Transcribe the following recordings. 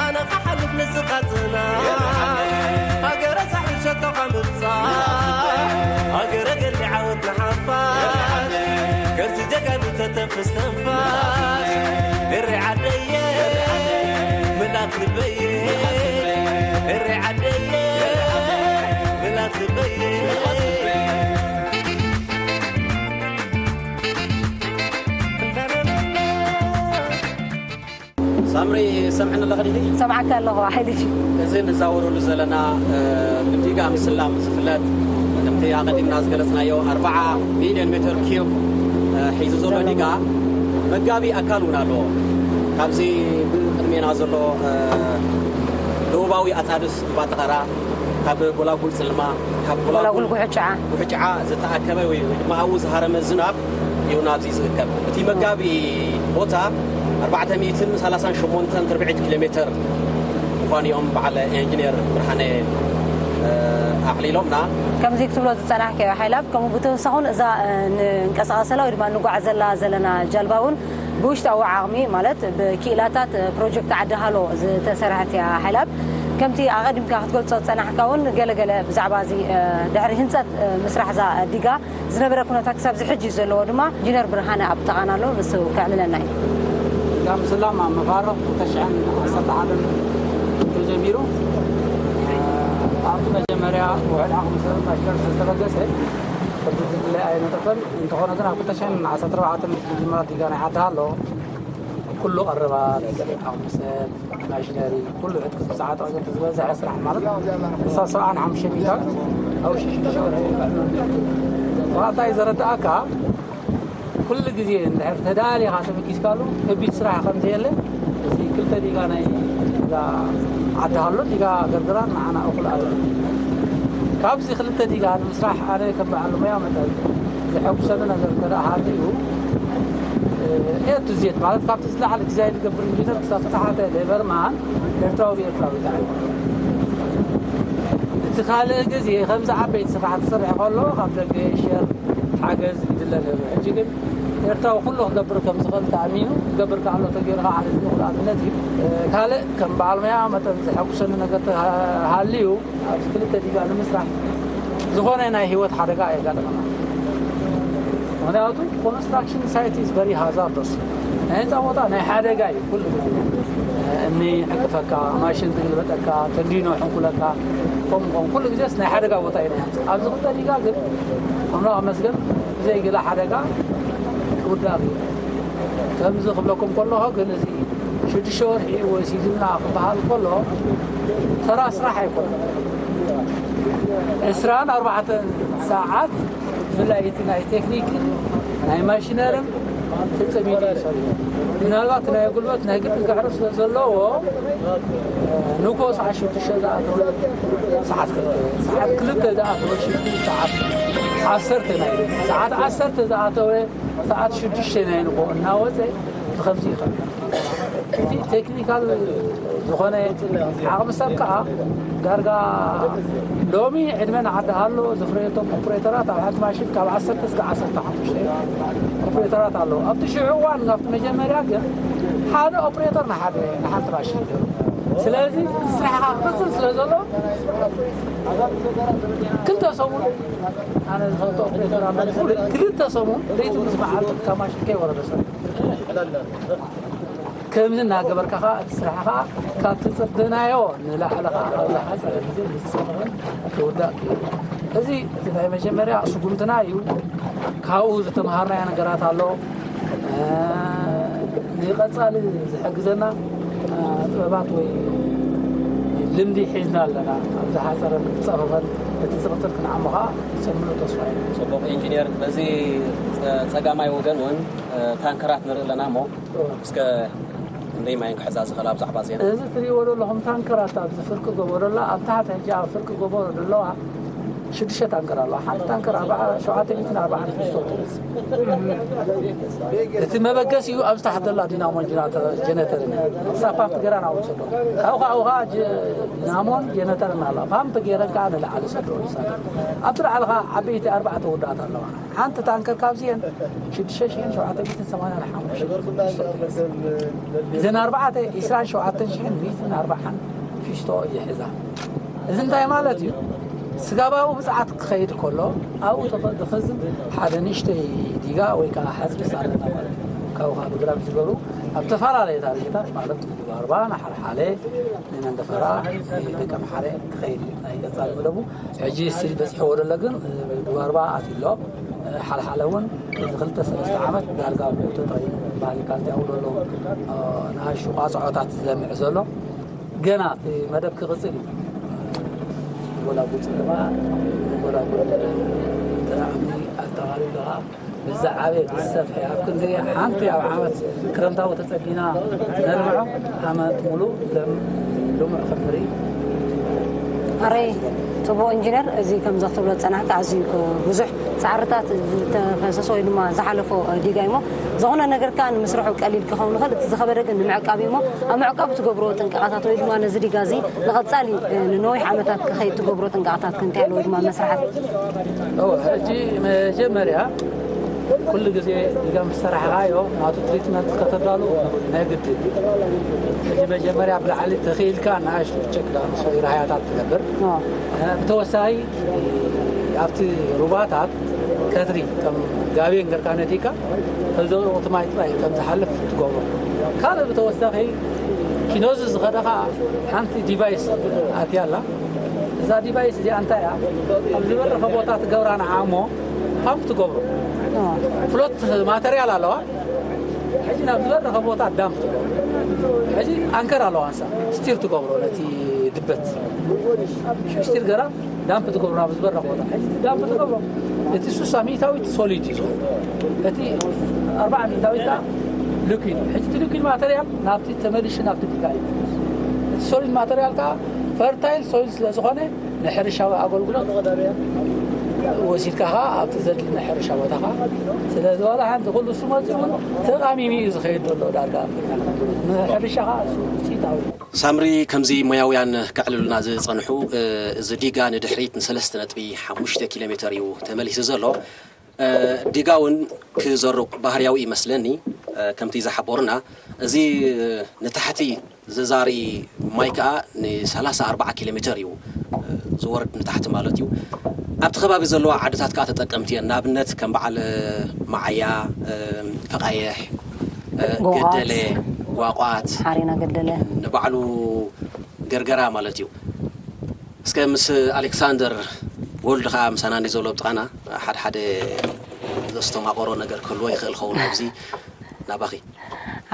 ኣነ ክሓልፍ ንስኻ ጽናሕ፣ ሃገረ ሳሕል ሸቶኻ ምብጻሕ፣ ሃገረ ገድሊ ዓወት ንሓፋሽ፣ ገርዚ ጀጋኑ ተተንፍስ ተንፋሽ፣ ኤረ ዓደየ፣ ምላት ልበየ፣ ኤረ ዓደየ፣ ምላት ልበየ። ሳምሪ፣ ሰምዕኒ ኣለኺ ዲኺ? ሰምዓካ ኣለኹ፣ ሓይልጂ። እዚ ንዛወረሉ ዘለና፣ እ፣ ብዲጋ ምስላም ዝፍለጥ፣ ከምቲ ኣቐዲምና ዝገለጽናዮ፣ ኣርብዓ ሚልዮን ሜትር ኪዩብ፣ እ፣ ሒዙ ዘሎ ዲጋ፣ መጋቢ ኣካል እውን ኣለዎ። ካብዚ ብቅድሜና ዘሎ፣ እ፣ ደቡባዊ ኣጻድስ እምባ ጠቐራ፣ ካብ ጎላጉል ጽልማ፣ ካብ ጎላጉል ጎላጉል ጉሕጫ። ጉሕጫ ዝተኣከበ ወይ፣ ወይ ድማ ኣብኡ ዝሃረመ ዝናብ እዩ ናብዚ ዝእከብ። እቲ መጋቢ ቦታ ኣርባዕተ ሚእትን ሰላሳን ሸሞንተን ትርብዒት ኪሎ ሜትር ምዃኑ እዮም በዓል ኢንጂነር ብርሃነ፣ እ፣ ኣዕሊሎምና። ከምዚ ክትብሎ ዝጸናሕካዮ ሓይላብ፣ ከምኡ ብተወሳኺ እውን እዛ፣ እ፣ ንንቀሳቐሰላ ወይ ድማ ንጓዓዘላ ዘለና ጃልባ እውን ብውሽጣዊ ዓቕሚ፣ ማለት ብክኢላታት ፕሮጀክት ዓዲ ሃሎ ዝተሰርሐት እያ ሓይላብ። ከምቲ ኣቐዲምካ ክትገልጾ ዝጸናሕካ እውን ገለገለ ብዛዕባ እዚ፣ እ፣ ድሕሪ ህንጸት፣ እ፣ ምስራሕ እዛ ዲጋ ዝነበረ ኩነታት ክሳብ እዚ ሕጂ ዘለዎ ድማ ኢንጂነር ብርሃነ ኣብ ጥቓና ኣሎ፣ ንሱ ከዕልለና እዩ። ዲጋ ምስላም ኣብ መፋርቕ ክልተ ሽሕን ዓሰርተ ሓደን ተጀሚሩ፣ እ፣ ኣብቲ መጀመርያ ውሕድ ዓቕሚ ሰብ ማሽነር ዝተበገሰ ቅድሚ ዝድለ ኣይነጠፈን። እንተኾነ ግን ኣብ ክልተ ሽሕን ዓሰርተ ኣርባዕተን ዝጅመር ዲጋ ናይ ዓዲ ሃሎ ኩሉ ቀረባት፣ ዓቕሚ ሰብ፣ ማሽነሪ፣ ኩሉ ዕጥቂ ብሰዓት ኣዘንቲ ዝበዝሐ ስራሕ ማለት ክሳብ ሰብዓን ሓሙሽተን ሚእታዊት ኣብ ውሽጢ ሽዱሽተ ወርሒ። ዋላ እንታይ ዘረድኣካ፣ ኩሉ ግዜ እንድሕር ተዳሊኻ ተበጊስካሉ ከቢድ ስራሕ ከም ዘየለ፣ እዚ ክልተ ዲጋ ናይ ዲጋ ዓዲ ሃሎ ዲጋ ገርገራን ንዓና እኹል ኣለ። ካብዚ ክልተ ዲጋ ንምስራሕ ኣነ ከም በዓል ሞያ መጠን ዘሐጉሰኒ ነገር እንተ ደኣ ሃልዩ፣ ኤ ቱ ዜድ ማለት ካብቲ ዝለዓለ ዲዛይን ዝገብር ኢንጂነር ክሳብ ዝተሓተ ሌበርማን ኤርትራዊ ብኤርትራዊ ተዓይኑ። እቲ ካልእ ግዜ ከምዚ ዓበይቲ ስራሕቲ ክሰርሕ ከሎ ካብ ደገ ሸር ሓገዝ ይድለ ነይሩ። ሕጂ ግን ኤርትራዊ ኩሉ ክገብር ከም ዝኽእል ተኣሚኑ ክገብር ከሎ ተገይሩ ከዓ እዚ እኹል ኣብነት እዩ። ካልእ ከም በዓል ሞያ መጠን ዘሐጉሰኒ ነገር ተሃልዩ ኣብዚ ክልተ ዲጋ ንምስራሕ ዝኾነ ናይ ህይወት ሓደጋ ኣየጋጥመና። ምኽንያቱ ኮንስትራክሽን ሳይት ኢዝ ቨሪ ሃዛርዶስ። ናይ ህንፃ ቦታ ናይ ሓደጋ እዩ። ኩሉ ግዜ እምኒ ይዕንቅፈካ፣ ማሽን ትግልበጠካ፣ ተንዲኖ ይሕንኩለካ፣ ከምኡ ከምኡ ኩሉ ግዜስ ናይ ሓደጋ ቦታ እዩ ናይ ህንፃ። ኣብዚ ክልተ ዲጋ ግን ኣምላኽ ይመስገን ብዘይ ገለ ሓደጋ ክውዳእ እዩ። ከምዚ ክብለኩም ከለኹ ግን እዚ ሽዱሽተ ወርሒ ወሲድና ክበሃል ከሎ ተራ ስራሕ ኣይኮነን። ዕስራን ኣርባዕተን ሰዓት ብፍላይ እቲ ናይ ቴክኒክን ናይ ማሽነርን ተጸሚዱ እዩ ሰሪሑ። ምናልባት ናይ ጉልበት ናይ ግድን ከሕርስ ስለ ዘለዎ ንግሆ ሰዓት ሽዱሽተ ዝኣተወ ሰዓት ክልተ፣ ሰዓት ክልተ ዝኣተወ ሽፍቲ ሰዓት ዓሰርተ ናይ ለይቲ፣ ሰዓት ዓሰርተ ዝኣተወ ሰዓት ሽዱሽተ ናይ ንግሆ እናወጸ ብኸምዚ ይኸብር። እቲ ቴክኒካል ዝኾነ ዓቕሚ ሰብ ከዓ ዳርጋ ሎሚ ዕድመ ንዓዲ ሃሎ ዝፍረየቶም ኦፕሬተራት ኣብ ሓንቲ ማሽን ካብ ዓሰርተ እስከ ዓሰርተ ሓሙሽተ ኦፕሬተራት ኣለዉ። ኣብቲ ሽዑ እዋን ኣብቲ መጀመርያ ግን ሓደ ኦፕሬተር ንሓደ ንሓንቲ ማሽን ነይሩ። ስለዚ እቲ ስራሕኻ ክቕፅል ስለ ዘሎ ክልተ ሰሙን ኣነ ዝፈልጦ ኦፕሬተር ኣብ ክልተ ሰሙን ለይቲ ምስ መዓልቲ ካብ ማሽን ከይወረደ ሰብ ከምዚ እናገበርካ ኸዓ እቲ ስራሕ ኸዓ ካብ ትጽበናዮ ንላዕሊ ኸዓ ኣብ ዝሓጸረ ግዜ ዝጽበን ክውዳእ ክኢሉ። እዚ እቲ ናይ መጀመርያ ስጉምትና እዩ። ካብኡ ዝተምሃርናዮ ነገራት ኣሎ። እ፣ ንቐጻሊ ዝሕግዘና፣ እ፣ ጥበባት ወይ ልምዲ ሒዝና ኣለና። ኣብ ዝሓጸረን ዝጸፈፈን እቲ ዝቕጽል ክንዓሞ ኸዓ ይጸምኖ ተስፋ እዩ። ጽቡቕ ኢንጂነር፣ በዚ ጸ-፣ ጸጋማይ ወገን እውን፣ እ፣ ታንከራት ንርኢ ኣለና እሞ፣ እስከ ክንደይ ማይ ክሕዛ ዝኽእላ ብዛዕባ እዚአን? እዚ ትሪእዎ ዘለኹም ታንከራት ኣብዚ ፍርቂ ጎቦ ደላ፣ ኣብ ታሕቲ ሕጂ ኣብ ፍርቂ ጎቦ ዘለዋ ሽዱሽተ ታንከር ኣለዋ። ሓንቲ ታንከር ኣርባዓ ሸውዓተ ሚእትን ኣርባዓን ፊስቶ ትሕዝ። እቲ መበገሲኡ ኣብዚ ታሕቲ ዘላ ዲናሞን ጀነተርን እያ። እሳ ፓምፕ ገይራ ናብኡ ትሰዶ። ካብኡ ከዓ ዲናሞን ጀነተርን ኣለዋ። ፓምፕ ገይረን ከዓ ንላዕሊ ሰዶ። ኣብቲ ላዕሊ ከዓ ዓበይቲ ኣርባዕተ ውዳት ኣለዋ። ሓንቲ ታንከር ካብዚአን ሽዱሽተ ሽሕን ሸውዓተ ሚእትን ሰማንያን ሓሙሽተን ፊስቶ ትሕዝ። እዘን ኣርባዕተ ዒስራን ሸውዓተን ሽሕን ሚእትን ኣርባዓን ፊስቶ ይሕዛ። እዚ እንታይ ማለት እዩ? ስጋባዊ ብፅዓት ክኸይድ ከሎ ኣብኡ ተኸ- ዝኸዝን ሓደ ንእሽተይ ዲጋ ወይ ከዓ ሓፅቢ ኣለና ማለት እዩ። ካብኡ ከዓ ብግራም ዝገሩ ኣብ ተፈላለየ ታሪክታት ማለት ንባርባ፣ ንሓርሓለ፣ ንመንደፈራ፣ ንደቀምሓረ ክኸይድ እዩ ናይ ቀፃሊ መደቡ። ሕጂ ስቲል በፂሕዎ ደሎ ግን ብባርባ ኣትዩ ኣሎ። ሓልሓለ እውን እዚ ክልተ ሰለስተ ዓመት ዳርጋ ብኡ ተጠቒሙ ባህሊ ካልቲ ኣብኡ ዘሎ ንኣሽቱ ቋፅዖታት ዝለምዕ ዘሎ ገና እቲ መደብ ክቕፅል እዩ። ጎላጉል ፀለማ ጎላጉል ተራእሚ ኣጠቓሊሉ ከዓ ብዝዓበየ ብዝሰፍሐ ኣብ ክንዲ ሓንቲ ኣብ ዓመት ክረምታዊ ተፀቢና ነልምዖ ዓመት ሙሉእ ለም ልሙዕ ክንፍሪ ኣረይ ጽቡቕ ኢንጂነር፣ እዚ ከምዚ ክትብሎ ዝጸናሕካ ኣዝዩ ብዙሕ ጻዕርታት ዝተፈሰሶ ወይ ድማ ዝሓለፎ ዲጋ እዩ እሞ ዝኾነ ነገር ከኣ ንምስርሑ ቀሊል ክኸውን ይኽእል፣ እቲ ዝኸበደ ግን ንምዕቃብ እዩ እሞ ኣብ ምዕቃብ ትገብርዎ ጥንቃቐታት ወይ ድማ ነዚ ዲጋ እዚ ንቐጻሊ ንነዊሕ ዓመታት ክኸይድ ትገብርዎ ጥንቃቐታት ክንታይ ኣሎ ወይ ድማ መስርሓት? ሕጂ መጀመርያ ኩሉ ግዜ ዲጋ ምስ ሰራሕኻዮ ናቱ ትሪትመንት ከተዳሉ ናይ ግድን ሕጂ መጀመርያ ብላዕሊ ተኽኢልካ ንኣሽቱ ቸክ ዳንስ ወይ ራህያታት ትገብር። ብተወሳኺ ኣብቲ ሩባታት ከትሪ ከም ጋቤን ገርካ ነዲካ ከዘውቲ ማይ ጥራይ ከም ዝሓልፍ ትገብሮ። ካልእ ብተወሳኺ ኪኖዚ ዝኸደ ከዓ ሓንቲ ዲቫይስ ኣትያ ኣላ። እዛ ዲቫይስ እዚኣ እንታይ እያ? ኣብ ዝበረኸ ቦታ ትገብራ ንዓ እሞ ፓምፕ ትገብሮ። ፍሎት ማተርያል ኣለዋ። ሕጂ ናብ ዝበረኸ ቦታ ዳምፕ ትገብሮ። ሕጂ ኣንከር ኣለዋ ንሳ ስቲር ትገብሮ ነቲ ድበት ስቲር ገራ ዳምፕ ትገብሮ ናብ ዝበረኸ ቦታ። ሕጂ እቲ ዳምፕ ትገብሮ እቲ ሱሳ ሚእታዊት ሶሊድ እዩ ዝኸውን። እቲ ኣርባዓ ሚእታዊት ከዓ ሊኩዊድ። ሕጂ እቲ ሊኩዊድ ማተርያል ናብቲ ተመሊሹ ናብቲ ዲጋ እዩ። እቲ ሶሊድ ማተርያል ከዓ ፈርታይል ሶይል ስለ ዝኾነ ንሕርሻዊ ኣገልግሎት ወሲድካ ከዓ ኣብቲ ዘድሊ ናይ ሕርሻ ቦታኻ ስለ ዝበላ ሓንቲ ኩሉ እሱ መፂኡ እውን ተቓሚሙ እዩ ዝኸይድ ዘሎ ዳርጋ ንሕርሻኻ እሱ ውፅኢታዊ እዩ። ሳምሪ ከምዚ ሞያውያን ከዕልሉና ዝጸንሑ እዚ ዲጋ ንድሕሪት ንሰለስተ ነጥቢ ሓሙሽተ ኪሎ ሜተር እዩ ተመሊሱ ዘሎ። ዲጋ እውን ክዘሩ ባህርያዊ ይመስለኒ ከምቲ ዝሓበሩና እዚ ንታሕቲ ዝዛሪ ማይ ከዓ ን ሰላሳ ኣርባዓ ኪሎ ሜተር እዩ ዝወርድ ንታሕቲ ማለት እዩ። ኣብቲ ከባቢ ዘለዋ ዓድታት ከዓ ተጠቀምቲ እየን። ንኣብነት ከም በዓል መዓያ፣ ፈቓየሕ፣ ገደለ፣ ጓቋት፣ ሓሬና ገደለ፣ ንባዕሉ ገርገራ ማለት እዩ። እስከ ምስ ኣሌክሳንደር ወልዱ ከዓ ምሳና እንዲ ዘሎ ብጥቓና ሓደ ሓደ ዘስተማቐሮ ነገር ክህልዎ ይኽእል ኸውን ኣብዚ ናባኺ።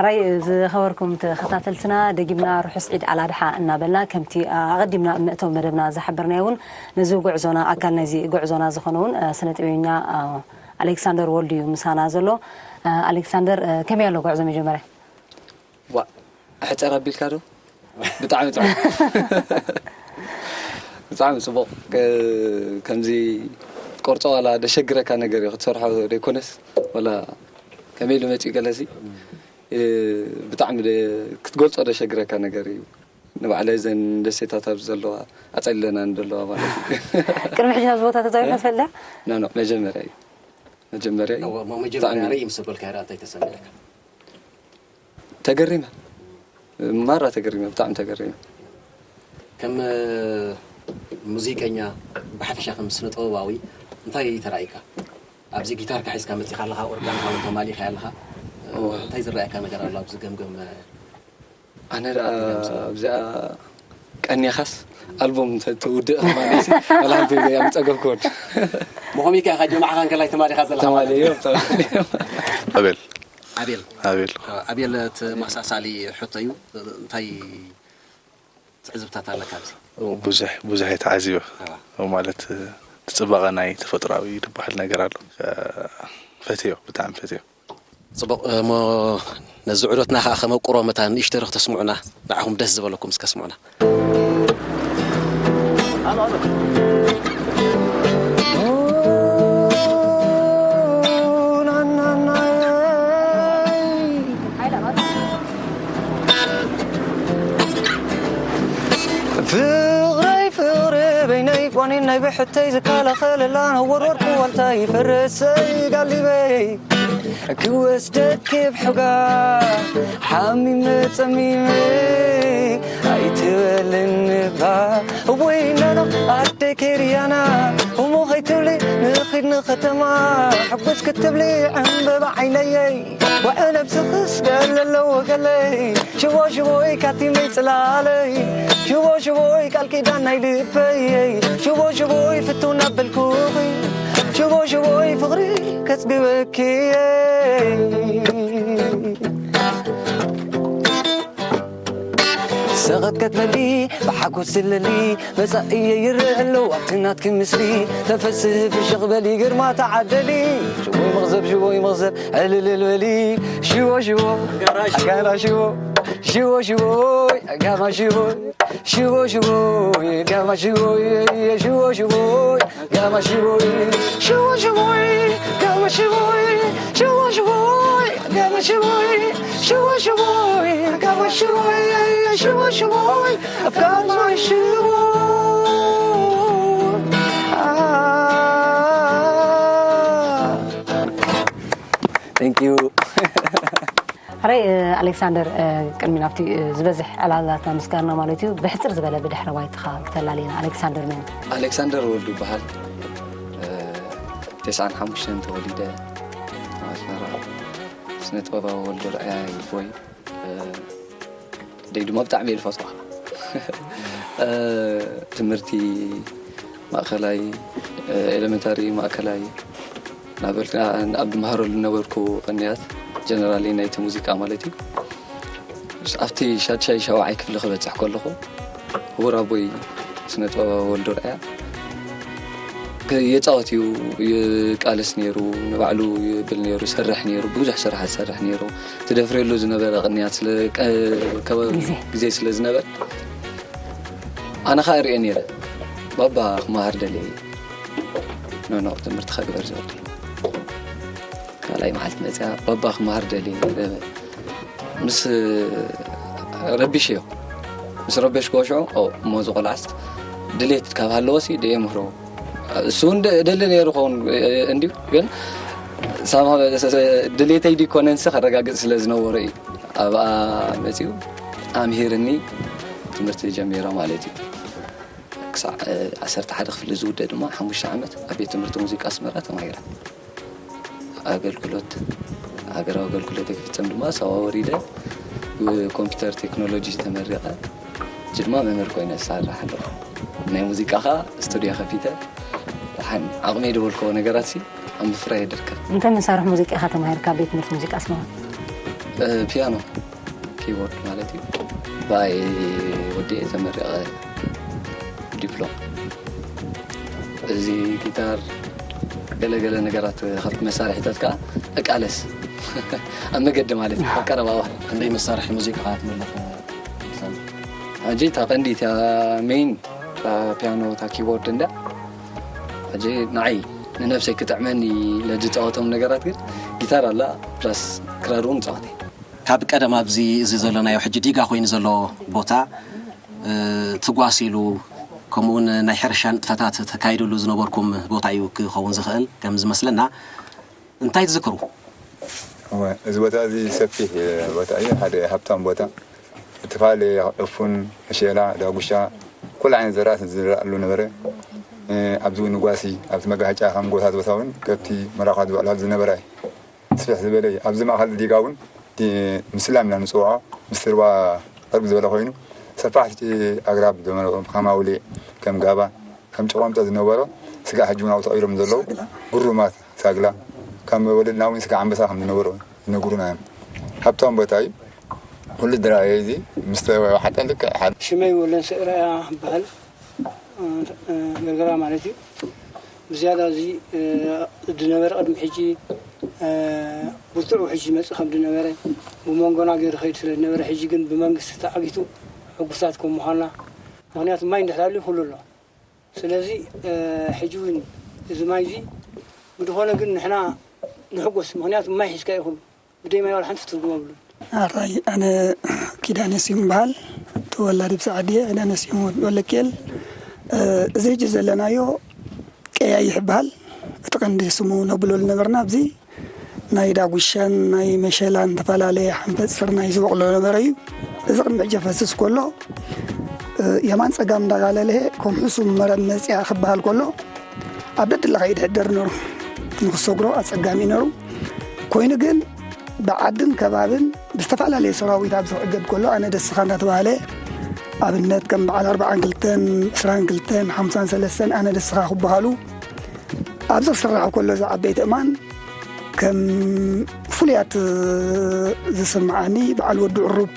ኣራይ ዝኸበርኩም ተኸታተልትና ደጊምና ርሑስ ዒድ ኣላድሓ እናበልና ከምቲ ኣቐዲምና ኣብ መእተዊ መደብና ዝሓበርናዮ እውን ነዚ ጉዕዞና ኣካል ናይዚ ጉዕዞና ዝኾነ እውን ስነ ጥበበኛ ኣሌክሳንደር ወልዱ እዩ ምሳና ዘሎ። ኣሌክሳንደር ከመይ ኣሎ ጉዕዞ መጀመርያ? ዋ ሕፀር ኣቢልካ ዶ? ብጣዕሚ ፅቡቅ ብጣዕሚ ፅቡቅ ከምዚ ቆርፆ ዋላ ደሸግረካ ነገር እዩ ክትሰርሖ ዘይኮነስ ዋላ ከመይ ኢሉ መፅኡ ገለሲ ብጣዕሚ ክትገልፆ ደሸግረካ ነገር እዩ። ንባዕለይ ዘን ደሴታት ኣብዚ ዘለዋ ኣፀሊለና ዘለዋ ማለት እዩ። ቅድሚ ሕጂ ናብዚ ቦታ ተዛዊርካ ትፈልጥ ዲኻ? ኖ ኖ መጀመርያ እዩ። መጀመርያ እዩ። እሞ መጀመርያ ርእይ ምስ ኣበልካዮ እንታይ ተሰሚዕካ? ተገሪመ ማራ ተገሪመ ብጣዕሚ ተገሪመ። ከም ሙዚቀኛ ብሓፈሻ ከም ስነ ጥበባዊ እንታይ ተራእይካ? ኣብዚ ጊታርካ ሒዝካ መፂኻ ኣለኻ፣ ኦርጋንካ እውን ተማሊኻ ኣለኻ። እንታይ ዝረኣየካ ነገር ኣሎ ኣብዚ ገምገም ኣነ ደኣ ኣብዚኣ ቀኒኻስ ኣልቡም ተውድእ ማለት እዩ። ወላ ሓንቲ እያ ምጸገብ ኮድ። ብኸመይ ከ ኢኻ ጀማዕኻ እንከላይ ተማሊኻ ዘለኻ ማለት እዩ? ተማሊዮም ተማሊዮም። ኣቤል ኣቤል ኣቤል ኣቤል ተመሳሳሊ ሕቶ እዩ። እንታይ ትዕዝብታት ኣለካ ኣብዚ? ብዙሕ ብዙሕ እየ ተዓዚበ። ማለት እቲ ጽባቐ ናይ ተፈጥሮኣዊ ዝበሃል ነገር ኣሎ። ፈትዮ ብጣዕሚ ፈትዮ። ጽቡቕ እሞ ነዚ ዑደትና ከኣ ከመቁሮ መታን ንእሽተይ ዶ ክተስምዑና ንዓኹም ደስ ዝበለኩም እስከ ስምዑና። ፍቕረይ ፍቕሪ በይነይ ቋኒን ናይ ብሕተይ ዝከላኸለላ ነወርወርኩ ዋልታይ ፈረሰይ ጋሊበይ ክወስደኪ ብሕጋ ሓሚመ ጸሚመ ኣይትበልን እባ ወይናና ኣደይ ኬርያና እሞ ከይትብሊ ንኺድ ንኸተማ ሕጉስ ክትብሊ ዕምበባ ዓይነየይ ወዐ ነብስኽስ ገለለዎ ገለይ ሽቦ ሽቦይ ካቲመይ ጽላለይ ሽቦ ሽቦይ ቃል ኪዳን ናይ ልበይ ሽቦ ሽቦይ ፍቱን ኣበልኩኺ ሽቦ ሽቦይ ፍቕሪ ከጽግበኪ ሰቐት ከትበሊ ብሓጎስ ስለሊ መጻኢየ ይረአ ኣሎ ኣብቲ ናትኪ ምስሊ ተፈስህ ፍሽኽ በሊ ግርማ ተዓደሊ ሽቦይ መኽዘብ ሽቦይ መኽዘብ ዕልልል በሊ ሽቦ ሽቦ ኣጋና ሽቦ ሽቦ ሽቦ ኣጋና ሽቦ ሽቦ ሽቦ ኣጋና ሽቦ ሽቦ ሽቦ ኣጋና ሽቦ ሽቦ ሽቦ ኣጋና ሽቦ ሽቦ ሽቦ ኣጋና ሽቦ ሽቦ ሽቦ ኣጋና ሽቦ ሽቦ ሽቦ ኣጋና ሽቦ Thank you. ሕራይ ኣሌክሳንደር፣ ቅድሚ ናብቲ ዝበዝሕ ዕላላትና ምስጋና ማለት እዩ፣ ብሕፅር ዝበለ ብድሕረ ባይትኻ ክተላልየና። ኣሌክሳንደር መን? ኣሌክሳንደር ወልዱ ይበሃል። ተስዓን ሓሙሽተን ተወሊደ፣ ኣስመራ። ስነ ጥበባዊ ወልዱ ርኣያ ይቦይ። ደይ ድማ ብጣዕሚ እየ ዝፈትዋ። ትምህርቲ ማእከላይ፣ ኤለመንታሪ፣ ማእከላይ ናበልካ ኣብ ዝመሃረሉ ዝነበርኩ ቅንያት ጀነራሊ ናይቲ ሙዚቃ ማለት እዩ። ኣብቲ ሻድሻይ ሻውዓይ ክፍሊ ክበፅሕ ከለኹ ክቡር ኣቦይ ስነ ጥበባዊ ወልዶ ርኣያ የፃወት እዩ፣ ይቃለስ ነይሩ፣ ንባዕሉ ይብል ነይሩ፣ ይሰርሕ ነይሩ፣ ብዙሕ ስራሕ ዝሰርሕ ነይሩ። ትደፍረሉ ዝነበረ ቅንያት ስለ ግዜ ስለ ዝነበር ኣነ ከዓ ርእየ ነይረ። ባባ ክመሃር ደልየ፣ ኖኖ ትምህርቲ ከግበር ዝወዲ ካልኣይ መዓልቲ መፅያ ባባ ክመሃር ደልየ ምስ ረቢሽ እዮ ምስ ረበሽክዎ ሽዑ እሞ እዚ ቆልዓስ ድሌት ካብ ሃለዎ ሲ ደየ ምህሮ እሱ እውን ደሊ ነይሩ ኸውን እንዲዩ ግን ድሌተይ ዲኮነንሲ ከረጋግፅ ስለ ዝነበረ እዩ። ኣብኣ መፅኡ ኣምሂርኒ ትምህርቲ ጀሚረ ማለት እዩ። ክሳዕ ዓሰርተ ሓደ ክፍሊ ዝውደ ድማ ሓሙሽተ ዓመት ኣብ ቤት ትምህርቲ ሙዚቃ ኣስመራ ተማሂረ። ኣገልግሎት ሃገራዊ ኣገልግሎት ክፍፅም ድማ ሳዋ ወሪደ ብኮምፒውተር ቴክኖሎጂ ተመሪቐ። ሕጂ ድማ መምህር ኮይነ እሰርሕ ኣለኹ። ናይ ሙዚቃ ኸዓ ስቱድዮ ከፊተ ደሓን ዓቕመይ ዝበልክዎ ነገራት ሲ ኣብ ምፍራይ ይርከብ። እንታይ መሳርሒ ሙዚቃ ኢኻ ተማሂርካ ኣብ ቤት ትምህርቲ ሙዚቃ ኣስመራ? ፒያኖ ኪቦርድ ማለት እዩ። ብኣይ ወዲኤ ተመሪቐ ዲፕሎም። እዚ ጊታር ገለገለ ነገራት ካብቲ መሳርሒታት ከዓ እቃለስ ኣብ መገዲ ማለት እዩ ኣብ ቀረባ እዋን። ክንደይ መሳርሒ ሙዚቃ ትምልኽ? ሕጂ እታ ቀንዲ እታ ሜይን እታ ፒያኖ እታ ኪቦርድ እንዳ ሕጂ ንዓይ ንነብሰይ ክጥዕመኒ ኢለ ዝፃወቶም ነገራት ግን ጊታር ኣላ ፕላስ ክራር እውን እፃወት እየ። ካብ ቀደም ኣብዚ እዚ ዘለናዮ ሕጂ ዲጋ ኮይኑ ዘሎ ቦታ ትጓስ ኢሉ ከምኡውን ናይ ሕርሻ ንጥፈታት ተካይደሉ ዝነበርኩም ቦታ እዩ ክኸውን ዝኽእል ከም ዝመስለና። እንታይ ትዝክሩ? እወ፣ እዚ ቦታ እዚ ሰፊሕ ቦታ እዩ። ሓደ ሃብታም ቦታ፣ ዝተፈላለየ ዕፉን፣ መሸላ፣ ዳጉሻ፣ ኩሉ ዓይነት ዘራእቲ ዝዝረኣሉ ነበረ። ኣብዚ እውን ንጓሲ፣ ኣብቲ መጋህጫ ከም ጎታት ቦታ እውን ከብቲ መራኳ ዝበልዓሉ ዝነበራ እዩ። ስፍሕ ዝበለ እዩ። ኣብዚ ማእኸል ዲጋ እውን እቲ ምስላም ኢና ንፅውዖ፣ ምስቲ ሩባ ቅርብ ዝበለ ኮይኑ፣ ሰፋሕቲ ኣግራብ ዝነበሩ ከም ኣውሊዕ፣ ከም ጋባ፣ ከም ጨቋምጠ ዝነበሮ ስጋዕ ሕጂ እውን ኣብኡ ተቐቢሮም ዘለዉ ግሩማት ሳግላ፣ ከም ወለድና እውን ስጋዕ ኣንበሳ ከም ዝነበሮ ይነግሩና እዮም። ሃብታም ቦታ እዩ። ኩሉ ዝረኣየ እዚ ምስ ተዋሓጠ ልክዕ ሓደ። ሽመይ ወለን ስእረያ ይበሃል። ገርገራ ማለት እዩ። ብዝያዳ እዚ ዝነበረ ቅድሚ ሕጂ ብርቱዕ ውሕጅ ዝመፅእ ከም ዝነበረ ብመንጎና ገይሩ ከይዱ ስለ ዝነበረ ሕጂ ግን ብመንግስቲ ተዓጊቱ ሕጉሳት ከም ምዃንና ምክንያቱ ማይ እንድሕር ሃልዩ ኩሉ ኣሎ። ስለዚ ሕጂ እውን እዚ ማይ እዚ ብዝኾነ ግን ንሕና ንሕጎስ ምክንያቱ ማይ ሒዝካ ኢኹም ብደይ ማይ ዋላ ሓንቲ ትርጉም ኣብሉን። ኣራይ ኣነ ኪዳነ ስዩም በሃል። ወላዲ ብሰዓዲ ዕዳ ነሲሙ ወለክኤል። እዚ ሕጂ ዘለናዮ ቀያይሕ ይበሃል። እቲ ቀንዲ ስሙ ነብሎ ዝነበርና ኣብዚ ናይ ዳጉሻን ናይ መሸላን ዝተፈላለየ ሓንፈፅ ስርናይ ዝበቕሎ ነበረ እዩ። እዚ ቅድሚ ሕጂ ፈስስ ከሎ የማን ፀጋም እንዳጋለለ ከም ሕሱም መረብ መፅያ ክበሃል ከሎ ኣብ ደድላ ከይድ ሕደር ነሩ። ንክሰግሮ ኣፀጋሚ ነሩ። ኮይኑ ግን ብዓድን ከባብን ብዝተፈላለየ ሰራዊት ኣብ ዝዕገብ ከሎ ኣነ ደስኻ እንዳተባሃለ ኣብነት ከም በዓል ኣርባዓን ክልተን ዕስራን ክልተን ሓምሳን ሰለስተን ኣነ ደስኻ ክበሃሉ ኣብዚ ክስራሕ ከሎ እዚ ዓበይቲ እማን ከም ፍሉያት ዝስምዓኒ በዓል ወዲ ዕሩብ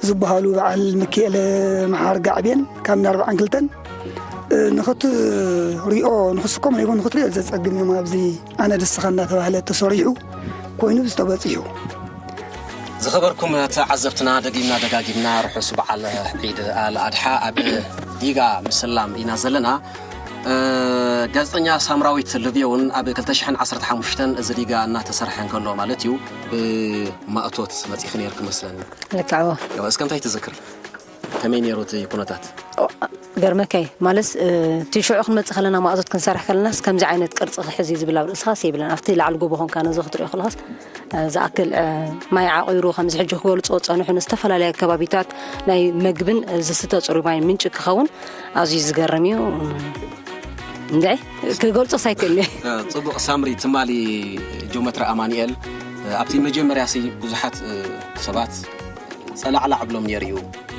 ዝበሃሉ በዓል ምክኤለ መሓር ጋዕቤን ካብ ኣርባዓን ክልተን ንኽትሪኦ ንኽስከሞ ይኹን ንኽትሪኦ ዘጸግም እዮም። ኣብዚ ኣነ ደስኻ እንዳተባህለ ተሰሪሑ ኮይኑ ዝተበጺሑ ዝኸበርኩም ተዓዘብትና፣ ደጊምና ደጋጊምና ርሑስ በዓል ዒድ ኣል ኣድሓ ኣብ ዲጋ ምስላም ኢና ዘለና። ጋዜጠኛ ሳምራዊት ልብዮ እውን ኣብ ክልተ ሽሕን ዓሰርተ ሓሙሽተን እዚ ዲጋ እናተሰርሐ እንከሎ ማለት እዩ፣ ብማእቶት መፂኺ ነይርኪ መስለኒ። ልክዕዎ። እስከ እንታይ ትዝክር? ከመይ ነይሩ እቲ ኩነታት? ገርመከይ ማለት እቲ ሽዑ ክንመፅእ ከለና ማእቶት ክንሰርሕ ከለናስ ከምዚ ዓይነት ቅርፂ ክሕዝ እዩ ዝብል ኣብ ርእስኻስ የብለን። ኣብቲ ላዕሊ ጎቦ ኮንካ ነዚ ክትሪኦ ከለኻስ ዝኣክል ማይ ዓቒሩ ከምዚ ሕጂ ክገልፅዎ ዝፀንሑ ንዝተፈላለየ ከባቢታት ናይ መግብን ዝስተ ፅሩይ ማይ ምንጪ ክኸውን ኣዝዩ ዝገርም እዩ። እንድዒ ክገልፆስ ኣይክእልን እየ። ፅቡቕ ሳምሪ፣ ትማሊ ጆመትራ ኣማኑኤል ኣብቲ መጀመርያ ሲ ብዙሓት ሰባት ጸላዕላዕ ብሎም ነይሩ እዩ።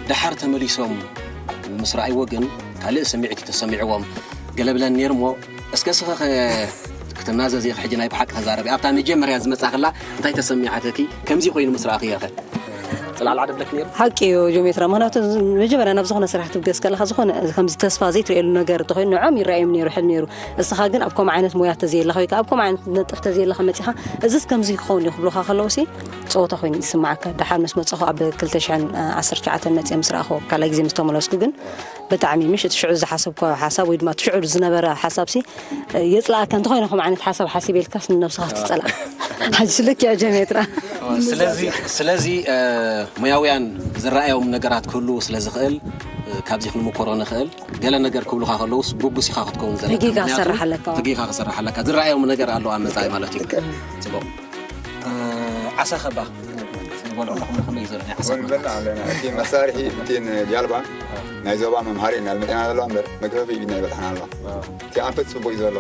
ደሓር ተመሊሶም ምስ ረኣይዎ ግን ካልእ ስምዒት እዩ ተሰሚዕዎም። ገለ ብለን ነይሩ እሞ እስከ ስኸ ክትናዘዝ ኢኺ ሕጂ ናይ ብሓቂ ተዛረቢ። ኣብታ መጀመርያ ዝመጻኽላ እንታይ ተሰሚዓትኪ? ከምዚ ኮይኑ ምስ ረኣኽዮ ኸ? ጽላዕላዕ ደብለክ ነይሩ? ሓቂ እዩ ጆሜትራ፣ ምኽንያቱ መጀመርያ ናብ ዝኾነ ስራሕ ትብገስ ከለኻ ዝኾነ ከምዚ ተስፋ ዘይትርእየሉ ነገር እንተኾይኑ ንዖም ይረኣዮም ነይሩ፣ ሕልሚ ነይሩ። እስኻ ግን ኣብ ከምኡ ዓይነት ሞያ ተዘየለኻ ወይ ከዓ ኣብ ከምኡ ዓይነት ነጥፍ ተዘየለኻ መጺኻ እዝስ ከምዚ ክኸውን እዩ ክብሉኻ ከለዉ ሲ ፀወታ ኮይኑ ዝስማዓካ። ደሓር ምስ መፀኹ ኣብ ክልተ ሽሕን ዓሰርተ ትሽዓተን መፅየ ምስ ረኣኹ ካልኣይ ግዜ ምስ ተመለስኩ ግን ብጣዕሚ ምሽ እቲ ሽዑ ዝሓሰብኮ ሓሳብ ወይ ድማ እቲ ሽዑ ዝነበረ ሓሳብ ሲ የፅላኣካ እንተኾይነ ከም ዓይነት ሓሳብ ሓሲብ የልካስ ንነብስኻ ክትፀላእ ሓጅ ልክ እያ ጀሜትራ። ስለዚ ስለዚ ሙያውያን ዝረኣዮም ነገራት ክህሉ ስለ ዝኽእል ካብዚ ክንምኮሮ ንኽእል። ገለ ነገር ክብሉኻ ከለውስ ጉጉስ ኢኻ ክትከውን ዘለካ። ተጊኻ ምኽንያቱ ክሰርሕ ኣለካ። ተጊኻ ክሰርሕ ኣለካ። ዝረኣዮም ነገር ኣሎ ኣብ መጻኢ ማለት እዩ። ጽቡቕ። ዓሳ ኸባ ዝበልዑ ኣለኹም ከመይ እዩ ዘሎ ናይ ዓሳ ኩነታት? ንበልዕ ኣለና። እቲ መሳርሒ እቲ ንጃልባ ናይ ዞባ መምሃሪ ኢና መጺና ዘለዋ እምበር መግፈፊ ኢድና ይበጽሓና ኣለዋ። እቲ ኣንፈት ጽቡቕ እዩ ዘሎ።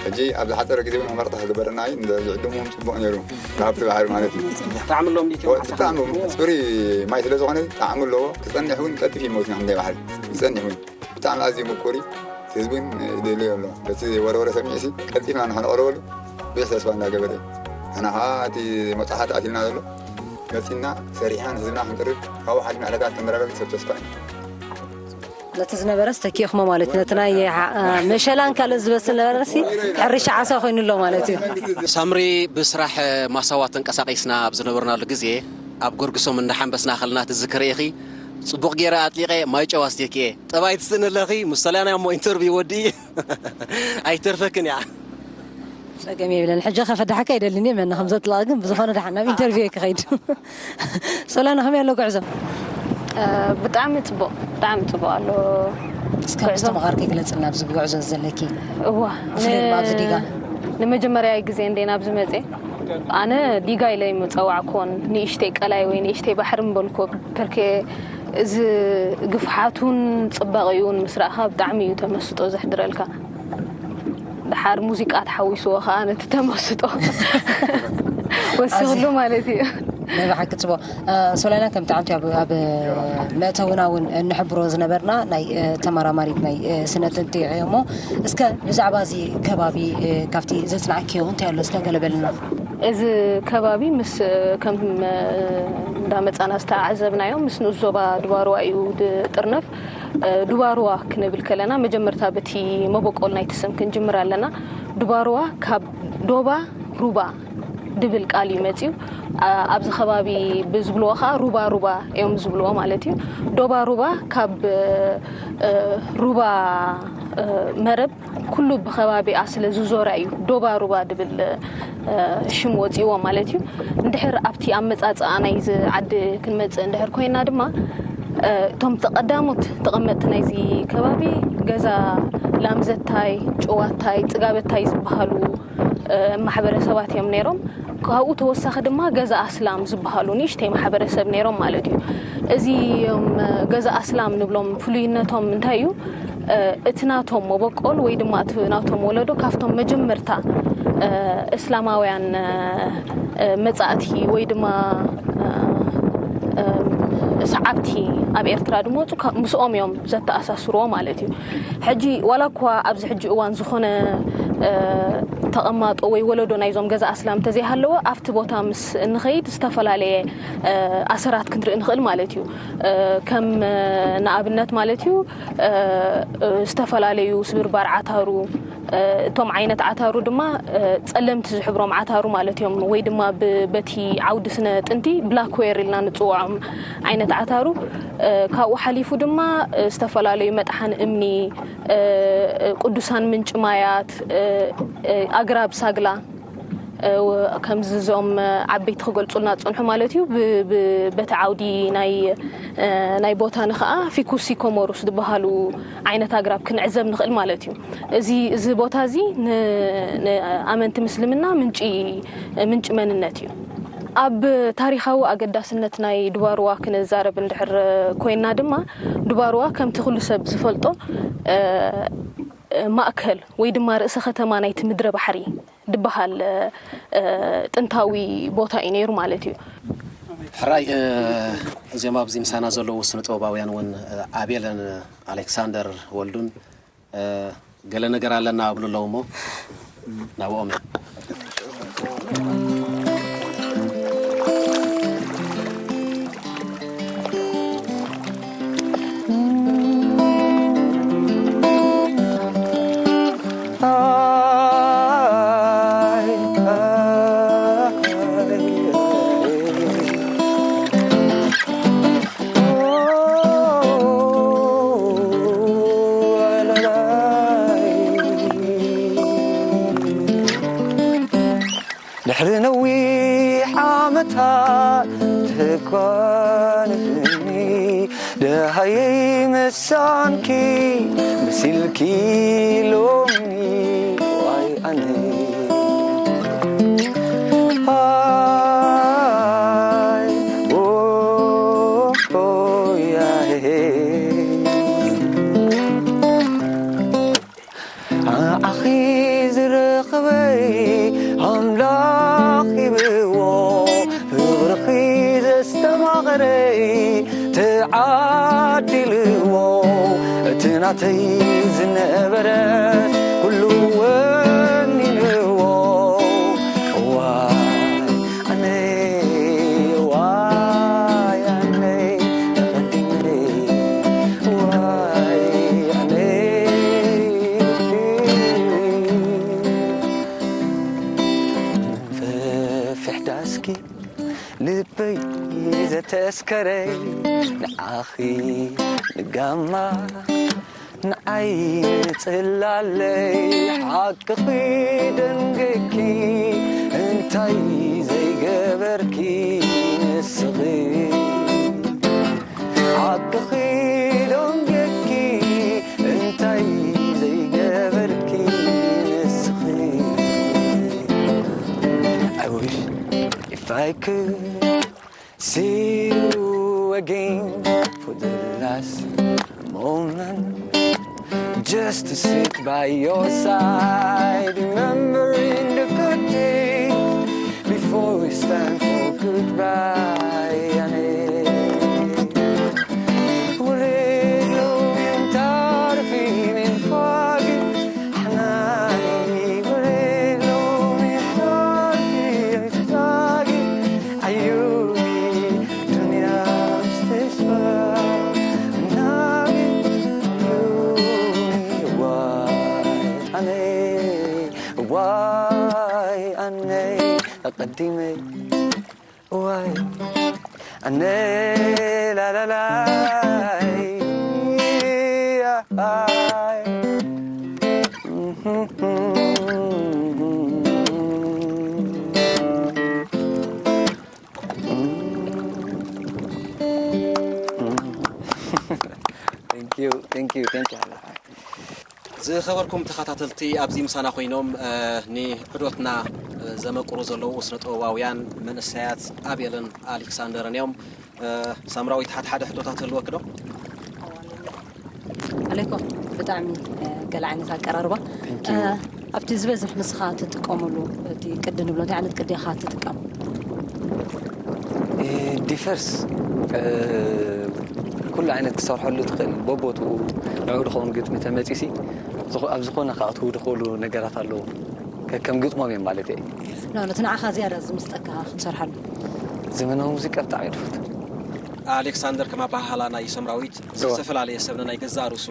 ሕጂ ኣብ ዝሓጸረ ግዜ እውን መመርታ ክግበረና እዩ። ዝዕድሙ እውን ጽቡቕ ነይሩ። ካብቲ ባሕሪ ማለት እዩ። ጣዕሚ ኣለዎም ድዩ እቶም ዓሳ? ብጣዕሚ ጽሩይ ማይ ስለ ዝኾነ ጣዕሚ ኣለዎ። ክጸንሕ እውን ቀልጢፉ ይመውት ኢና ክንደይ ባሕሪ። ይጸንሕ እውን። ብጣዕሚ ኣዝዩ ምቁር እዩ። ህዝቢ እውን ይደልዮ ኣሎ። በቲ ወረወረ ሰሚዑ ሲ ቀልጢፍና ንኸነቕርበሉ ብዙሕ ተስፋ እንዳገበረ እዩ። ንሕና ኸዓ እቲ መብጻሕቲ ኣትዩልና ዘሎ መጺና ሰሪሕና ንህዝብና ክንቅርብ ካብኡ ሓሊፍና ዕዳጋ ክተመራረብ ሰብ ተስፋ እዩ። ነቲ ዝነበረስ ተኪእኹሞ ማለት ነቲ ናይ መሸላን ካልእ ዝበስል ነበረሲ ሕርሻ ዓሳ ኮይኑ ኣሎ ማለት እዩ። ሳምሪ ብስራሕ ማሳዋ ተንቀሳቒስና ኣብ ዝነበርናሉ ግዜ ኣብ ጎርግሶም እንዳሓንበስና ከለና ትዝክሪ ኢኺ። ጽቡቕ ገይረ ኣጥሊቐ ማይ ጨው ኣስቲኪ እየ። ጠባይ ትስእኒ ኣለኺ ምስ ሰላና እሞ ኢንተርቪው ወዲኢ ኣይተርፈክን እያ። ጸገም የብለን። ሕጂ ከፈዳሓካ ኣይደልን እየ መና ከም ዘጥላቕ ግን ብዝኾነ ደሓን ናብ ኢንተርቪው እየ ክኸይድ። ሶላና ከመይ ኣሎ ጉዕዞ? ብጣዕሚ ጽቡቕ ብጣዕሚ ጽቡቕ ኣሎ። እስከ ጉዕዞ። ምስትምቓር ከይግለጽልና ኣብዚ ጉዕዞ ዘለኪ እዋ ብፍላይ ድማ ኣብዚ ዲጋ። ንመጀመርያ ግዜ እንደ ናብዚ መጽ ኣነ ዲጋ ኢለ ይምፀዋዕኮን ንእሽተይ ቀላይ ወይ ንእሽተይ ባሕሪ ምበልኮ ፐርኬ እዚ ግፍሓቱን ፅባቐኡን ምስ ረእኻ ብጣዕሚ እዩ ተመስጦ ዘሕድረልካ። ደሓር ሙዚቃ ተሓዊስዎ ከዓ ነቲ ተመስጦ ወሲኽሉ ማለት እዩ። ናይ ብሓቂ ፅቡቕ። ሶላና ከምቲ ዓንቱ ኣብ ኣብ መእተውና እውን እንሕብሮ ዝነበርና ናይ ተመራማሪት ናይ ስነ ጥንጢ እሞ እስከ ብዛዕባ እዚ ከባቢ ካብቲ ዘፅናዕክዮ እንታይ ኣሎ እስከ ገለ በልና። እዚ ከባቢ ምስ ከም እንዳመፃና ዝተዓዘብናዮ ምስ ንኡስ ዞባ ድባርዋ እዩ ዝጥርነፍ። ዱባርዋ ክንብል ከለና መጀመርታ በቲ መበቆል ናይቲ ስም ክንጅምር ኣለና። ዱባርዋ ካብ ዶባ ሩባ ድብል ቃል እዩ መፅዩ። ኣብዚ ከባቢ ብዝብልዎ ከዓ ሩባ ሩባ እዮም ዝብልዎ ማለት እዩ። ዶባ ሩባ ካብ ሩባ መረብ ኩሉ ብከባቢኣ ስለ ዝዞራ እዩ ዶባ ሩባ ድብል ሽም ወፅዎ ማለት እዩ። እንድሕር ኣብቲ ኣመፃፅኣ ናይዚ ዓዲ ክንመፅእ እንድሕር ኮይና ድማ እቶም ተቐዳሞት ተቐመጥቲ ናይዚ ከባቢ ገዛ ላምዘታይ፣ ጭዋታይ፣ ጽጋበታይ ዝበሃሉ ማሕበረሰባት እዮም ነይሮም። ካብኡ ተወሳኺ ድማ ገዛ ኣስላም ዝበሃሉ ንእሽተይ ማሕበረሰብ ነይሮም ማለት እዩ። እዚኦም ገዛ ኣስላም ንብሎም ፍሉይነቶም እንታይ እዩ? እቲ ናቶም መበቆል ወይ ድማ እቲ ናቶም ወለዶ ካብቶም መጀመርታ እስላማውያን መጻእቲ ወይ ድማ ሰዓብቲ ኣብ ኤርትራ ድመፁ ምስኦም እዮም ዘተኣሳስርዎ ማለት እዩ። ሕጂ ዋላ እኳ ኣብዚ ሕጂ እዋን ዝኾነ ተቐማጦ ወይ ወለዶ ናይዞም ገዛ ኣስላም እንተዘይሃለወ ኣብቲ ቦታ ምስ እንኸይድ ዝተፈላለየ ኣሰራት ክንርኢ ንኽእል ማለት እዩ። ከም ንኣብነት ማለት እዩ ዝተፈላለዩ ስብርባር ዓታሩ፣ እቶም ዓይነት ዓታሩ ድማ ጸለምቲ ዝሕብሮም ዓታሩ ማለት እዮም፣ ወይ ድማ በቲ ዓውዲ ስነ ጥንቲ ብላክዌር ኢልና ንጽውዖም ዓይነት ዓታሩ። ካብኡ ሓሊፉ ድማ ዝተፈላለዩ መጥሓን እምኒ፣ ቅዱሳን ምንጪ ማያት፣ ኣግራብ ሳግላ፣ ከምዚ እዞም ዓበይቲ ክገልጹልና ዝጸንሑ ማለት እዩ። በቲ ዓውዲ ናይ ናይ ቦታኒ ከኣ ፊኩስ ሲኮሞሩስ ዝበሃሉ ዓይነት ኣግራብ ክንዕዘብ ንኽእል ማለት እዩ። እዚ እዚ ቦታ እዚ ንኣመንቲ ምስልምና ምንጪ ምንጪ መንነት እዩ። ኣብ ታሪኻዊ ኣገዳስነት ናይ ዱባርዋ ክንዛረብ እንድሕር ኮይና ድማ፣ ዱባርዋ ከምቲ ኩሉ ሰብ ዝፈልጦ ማእከል ወይ ድማ ርእሰ ከተማ ናይቲ ምድረ ባሕሪ ዝበሃል ጥንታዊ ቦታ እዩ ነይሩ ማለት እዩ። ሕራይ፣ እዚኦም ኣብዚ ምሳና ዘለዉ ስነ ጥበባውያን እውን ኣቤለን ኣሌክሳንደር ወልዱን ገለ ነገር ኣለና ኣብሉ ኣለዉ እሞ ናብኦም እየ። ድሕሪ ነዊሕ ዓመታት ተጓንፍኒ ደሃየይ መሳንኪ መሲልኪ ሎሚ ዋይ ኣነ ኣይ ኦያሄ ንዓኺ ዝረኸበይ ኣምላኽ ሂብዎ ፍቕርኺ ዘስተማቕረይ ተዓዲልዎ እቲ ናተይ ዝነበረ ኩሉ ወኒንዎ ዋይ ኣነይ ዋይ ኣነይ ተቐዲመይ ዋይ ኣነይ መንፈፊሕ ዳስኪ ልበይ ዘተስከረይ ንዓኺ ንጋማ ንዓይ ንጽላለይ ሓቅኺ ደንገኪ እንታይ ዘይገበርኪ ንስኺ ሓቅኺ ደንገኪ እንታይ ዘይገበርኪ ንስኺ I wish if I could see you again for the last moment. Just to sit by your side, remembering the good days before it's time for goodbye. Thank you, thank you, thank you. ዝኸበርኩም ተኸታተልቲ፣ ኣብዚ ምሳና ኮይኖም ንዕዶትና ዘመቅሩ ዘለዉ ስነ ጥበባውያን መንእሰያት ኣቤልን ኣሌክሳንደርን እዮም። ሳምራዊት፣ ሓድሓደ ሕቶታት ህልወክ ዶ? ኣለይኮ ብጣዕሚ ገለ ዓይነት ኣቀራርባ። ኣብቲ ዝበዝሕ ንስኻ ትጥቀመሉ እቲ ቅዲ ንብሎ እንታይ ዓይነት ቅዲ ኢኻ ትጥቀም? ዲፈርስ ኩሉ ዓይነት ክሰርሐሉ ትኽእል፣ በቦትኡ ንዑ ድኸውን ግጥሚ ተመፂሲ ኣብ ዝኾነ ከኣትዉ ድኽእሉ ነገራት ኣለዉ። ከከም ግጥሞም እዮም ማለት እየ። ኖ ነቲ ንዓኻ ዝያዳ ዝምስጠካ ክትሰርሓሉ። ዘመናዊ ሙዚቃ ብጣዕሚ እየ ድፈቱ። ኣሌክሳንደር፣ ከም ኣባሃህላ ናይ ሰምራዊት ዝተፈላለየ ሰብ ናይ ገዛእ ርእሱ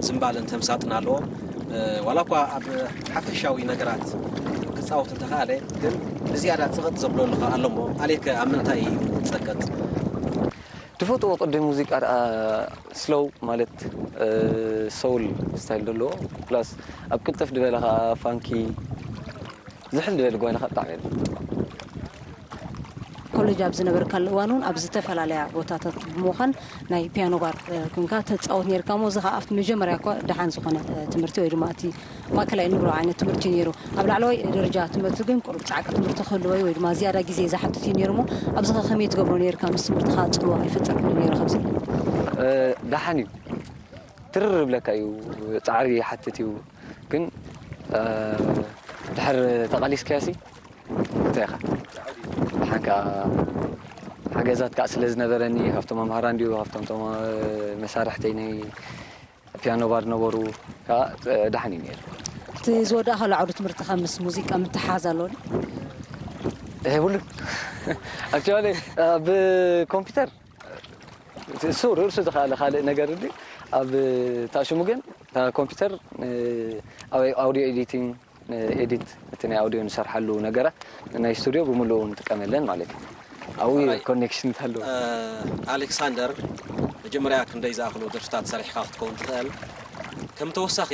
ዝምባለን ተምሳጥን ኣለዎ። ዋላ እኳ ኣብ ሓፈሻዊ ነገራት ክፃወት እንተኸኣለ፣ ግን ብዝያዳ ፅቕጥ ዘብለሉ ከ ኣሎ እሞ፣ ኣሌክ ኣብ ምንታይ እዩ ዝፀቅጥ? ድፈትዎ ቅዲ ሙዚቃ ደኣ ስሎው ማለት ሶውል ስታይል ዘለዎ፣ ፕላስ ኣብ ቅልጥፍ ዝበለ ከዓ ፋንኪ ዝሕል ዝበለ ጓይላ ከዓ ብጣዕሚ እየ። ኮሌጅ ኣብ ዝነበርካሉ እዋን እውን ኣብ ዝተፈላለያ ቦታታት ብምዃን ናይ ፒያኖ ባር ኮንካ ተፃወት ነርካ እሞ፣ እዚ ከዓ ኣብቲ መጀመርያ እኳ ደሓን ዝኾነ ትምህርቲ ወይ ድማ እቲ ማእከላይ ንብሎ ዓይነት ትምህርቲ እዩ ነይሩ። ኣብ ላዕለዋይ ደረጃ ትምህርቲ ግን ቁሩብ ፃዕቂ ትምህርቲ ክህልዎ እዩ ወይ ድማ ዝያዳ ግዜ ዝሓትት እዩ ነይሩ እሞ፣ ኣብዚ ኸ ከመይ ትገብሮ ነርካ? ምስ ትምህርትኻ ፅልዋ ይፍጠር ነይሩ? ከምዚ ደሓን እዩ፣ ትርር ብለካ እዩ፣ ፃዕሪ ይሓትት እዩ። ግን ድሕር ተቓሊስካዮ ሲ እንታይ ኢኻ ሓንካ ሓገዛት ከዓ ስለ ዝነበረኒ ካብቶም መምሃራን ድዩ ካብቶም ቶም መሳርሕተይ ናይ ፒያኖ ባር ነበሩ ከዓ ደሓን እዩ ነይሩ። እቲ ዝወዳእካሉ ዓውዲ ትምህርትኻ ምስ ሙዚቃ ምትሓዝ ኣለዎ ድዩ? የብሉን። ኣክቹዋሊ ብኮምፒውተር እሱ ርእሱ ዝኸኣለ ካልእ ነገር እንዲ ኣብ ታሽሙ ግን እታ ኮምፒውተር ኣብ ኣውዲዮ ኤዲቲንግ ኤዲት እቲ ናይ ኣውዲዮ ንሰርሓሉ ነገራት ናይ ስቱዲዮ ብምሉኡ ንጥቀመለን ማለት እዩ። ኣብኡ እዩ ኮኔክሽን እንተሃለዎ። ኣሌክሳንደር፣ መጀመርያ ክንደይ ዝኣኽሉ ደርፍታት ሰሪሕካ ክትከውን ትኽእል? ከም ተወሳኺ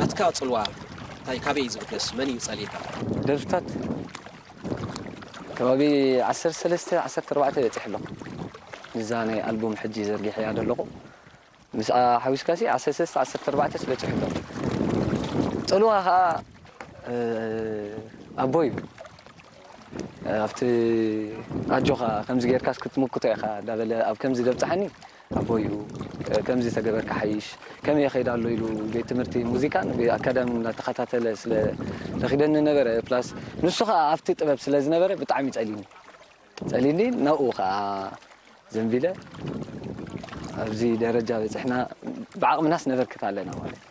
ናትካ ፅልዋ እንታይ ካበይ እዩ ዝብገስ? መን እዩ ፀሊእካ? ደርፍታት ከባቢ ዓሰርተ ሰለስተ ዓሰርተ ኣርባዕተ በፂሕ ኣለኹ። ንዛ ናይ ኣልቡም ሕጂ ዘርጊሐያ ዘለኹ ምስኣ ሓዊስካ ሲ ዓሰርተ ሰለስተ ዓሰርተ ኣርባዕተ በፂሑ ኣሎ። ፅልዋ ከዓ ኣቦ እዩ። ኣብቲ ኣጆኻ ከምዚ ጌርካስ ክትምክቶ ኢኻ እንዳበለ ኣብ ከምዚ ደብፅሓኒ ኣቦ እዩ። ከምዚ ተገበርካ ሓይሽ ከመይ ይኸይድ ኣሎ ኢሉ ቤት ትምህርቲ ሙዚቃን ኣካዳሚ እንዳተኸታተለ ስለ ረኺደኒ ነበረ። ፕላስ ንሱ ከዓ ኣብቲ ጥበብ ስለ ዝነበረ ብጣዕሚ ፀሊኒ ፀሊኒ ናብኡ ከዓ ዘንቢለ ኣብዚ ደረጃ በፅሕና። ብዓቕምናስ ነበርክት ኣለና ማለት እዩ።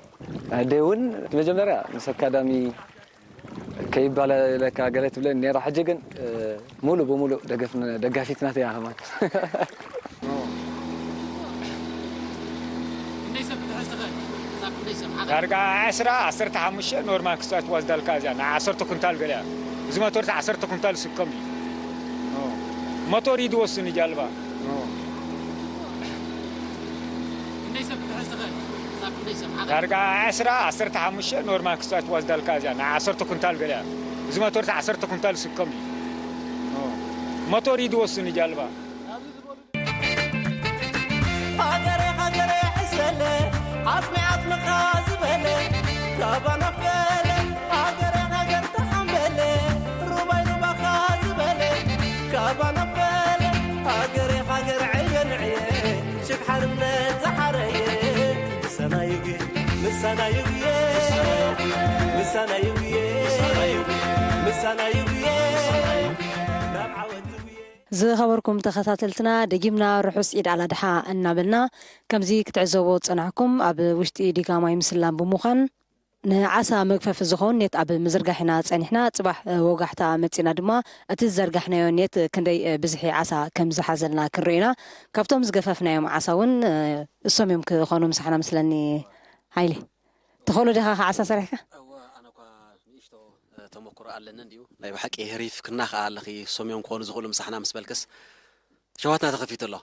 ኣደይ እውን መጀመርያ ምስ ኣካዳሚ ከይባለለካ ገለ ትብለኒ ነራ። ሕጂ ግን ሙሉእ ብሙሉእ ደጋፊት ናተይ እያ ከማን። ዳርጋ ዕስራ ዓሰርተ ሓሙሽተ ኖርማል ክስታት ዋዝዳልካ እዚኣ ናይ ዓሰርተ ኩንታል ገለ እያ። እዚ ሞቶር ዓሰርተ ኩንታል ስከም እዩ። ሞቶር እዩ ዝወስን ጃልባ። ዳርጋ ዕስራ ዓሰርተ ሓሙሽተ ኖርማል ክስታት ዋዝዳልካ እዚኣ ናይ ዓሰርተ ኩንታል ገለ እያ። እዚ ሞቶር ዓሰርተ ኩንታል ስከም እዩ። ሞቶር እዩ ዝወስን ጃልባ። ሃገረ ሃገረ ሕሰለ ዓጽሚ ዓጽምኻ ዝበለ ካባና ፈለ ሃገረ ሃገር ተሓምበለ ሩባይ ሩባኻ ዝበለ ካባና ፈለ ሃገረ ሃገር ዕየ ንዕየ ሽግ ሓርነት ዝሓረየ ምሳና ይጉየ ምሳና ይጉየ ምሳና ይጉየ ምሳና ይጉየ ናብ ዓወት ዝጉየ ዝኸበርኩም ተኸታተልትና ደጊምና ርሑስ ኢድ ኣላድሓ እናበልና ከምዚ ክትዕዘቦ ዝጸናሕኩም ኣብ ውሽጢ ዲጋ ማይ ምስላም ብምዃን ንዓሳ መግፈፊ ዝኸውን ኔት ኣብ ምዝርጋሕ ኢና ጸኒሕና። ጽባሕ ወጋሕታ መጺና ድማ እቲ ዝዘርጋሕናዮ ኔት ክንደይ ብዝሒ ዓሳ ከም ዝሓዘልና ክንርኢ ኢና። ካብቶም ዝገፈፍናዮም ዓሳ እውን እሶም እዮም ክኾኑ ምሳሕና ምስለኒ። ሓይሊ ትኽእሉ ዲኻ ከዓሳ ሰሪሕካ? ተመክሮ ኣለኒ እንድዩ ናይ ብሓቂ ህሪፍ ክና ከኣ ኣለኺ ሶምዮም ክኾኑ ዝኽእሉ ምሳሕና ምስ በልክስ ሸዋትና ተኸፊቱ ኣሎ።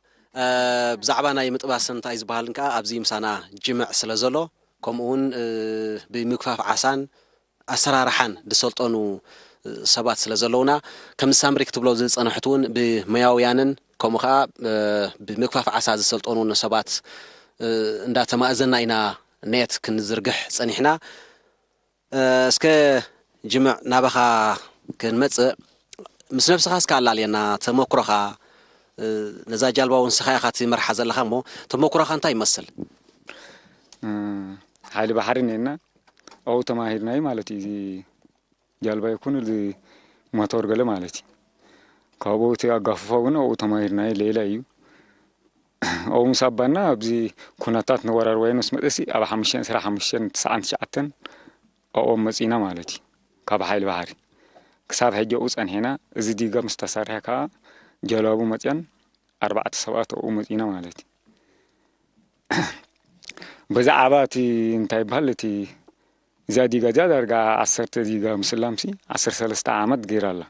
ብዛዕባ ናይ ምጥባስን እንታይ ዝበሃልን ከኣ ኣብዚ ምሳና ጅምዕ ስለ ዘሎ ከምኡ እውን ብምግፋፍ ዓሳን ኣሰራርሓን ዝሰልጠኑ ሰባት ስለ ዘለውና ከም ሳምሪ ክትብሎ ዝጸንሕት እውን ብመያውያንን ከምኡ ከዓ ብምግፋፍ ዓሳ ዝሰልጠኑ ሰባት እንዳተማእዘና ኢና ኔት ክንዝርግሕ ፀኒሕና። እስከ ጅምዕ ናባኻ ክንመፅእ፣ ምስ ነብስኻ እስከ ኣላልየና። ተመክሮኻ፣ ነዛ ጃልባ እውን ንስኻ ኢኻ ትመርሓ ዘለኻ እሞ፣ ተመክሮኻ እንታይ ይመስል? ሓይሊ ባሕሪ እኒኤና፣ ኣብኡ ተማሂርናዩ ማለት እዩ። እዚ ጃልባ ይኩን እዚ ሞቶር ገለ ማለት እዩ። ካብኡ እቲ ኣጋፍፎ እውን ኣብኡ ተማሂርናዩ፣ ሌላ እዩ። ኣብኡ ምስ ኣባና ኣብዚ ኩነታት ንወራር ወያነ ምስ መፅእሲ ኣብ ሓሙሽተ ዕስራ ሓሙሽተ ትስዓን ትሽዓተን ኣብኦም መፂና ማለት እዩ። ካብ ሓይሊ ባሕሪ ክሳብ ሕጂ ኣብኡ ፀኒሕና። እዚ ዲጋ ምስ ተሰርሐ ከዓ ጀላቡ መፅያን ኣርባዕተ ሰባት ኣብኡ መፂና ማለት እዩ። ብዛዕባ እቲ እንታይ ይበሃል እቲ እዛ ዲጋ እዚኣ ዳርጋ ዓሰርተ ዲጋ ምስላምሲ ዓሰርተ ሰለስተ ዓመት ገይራ ኣላ።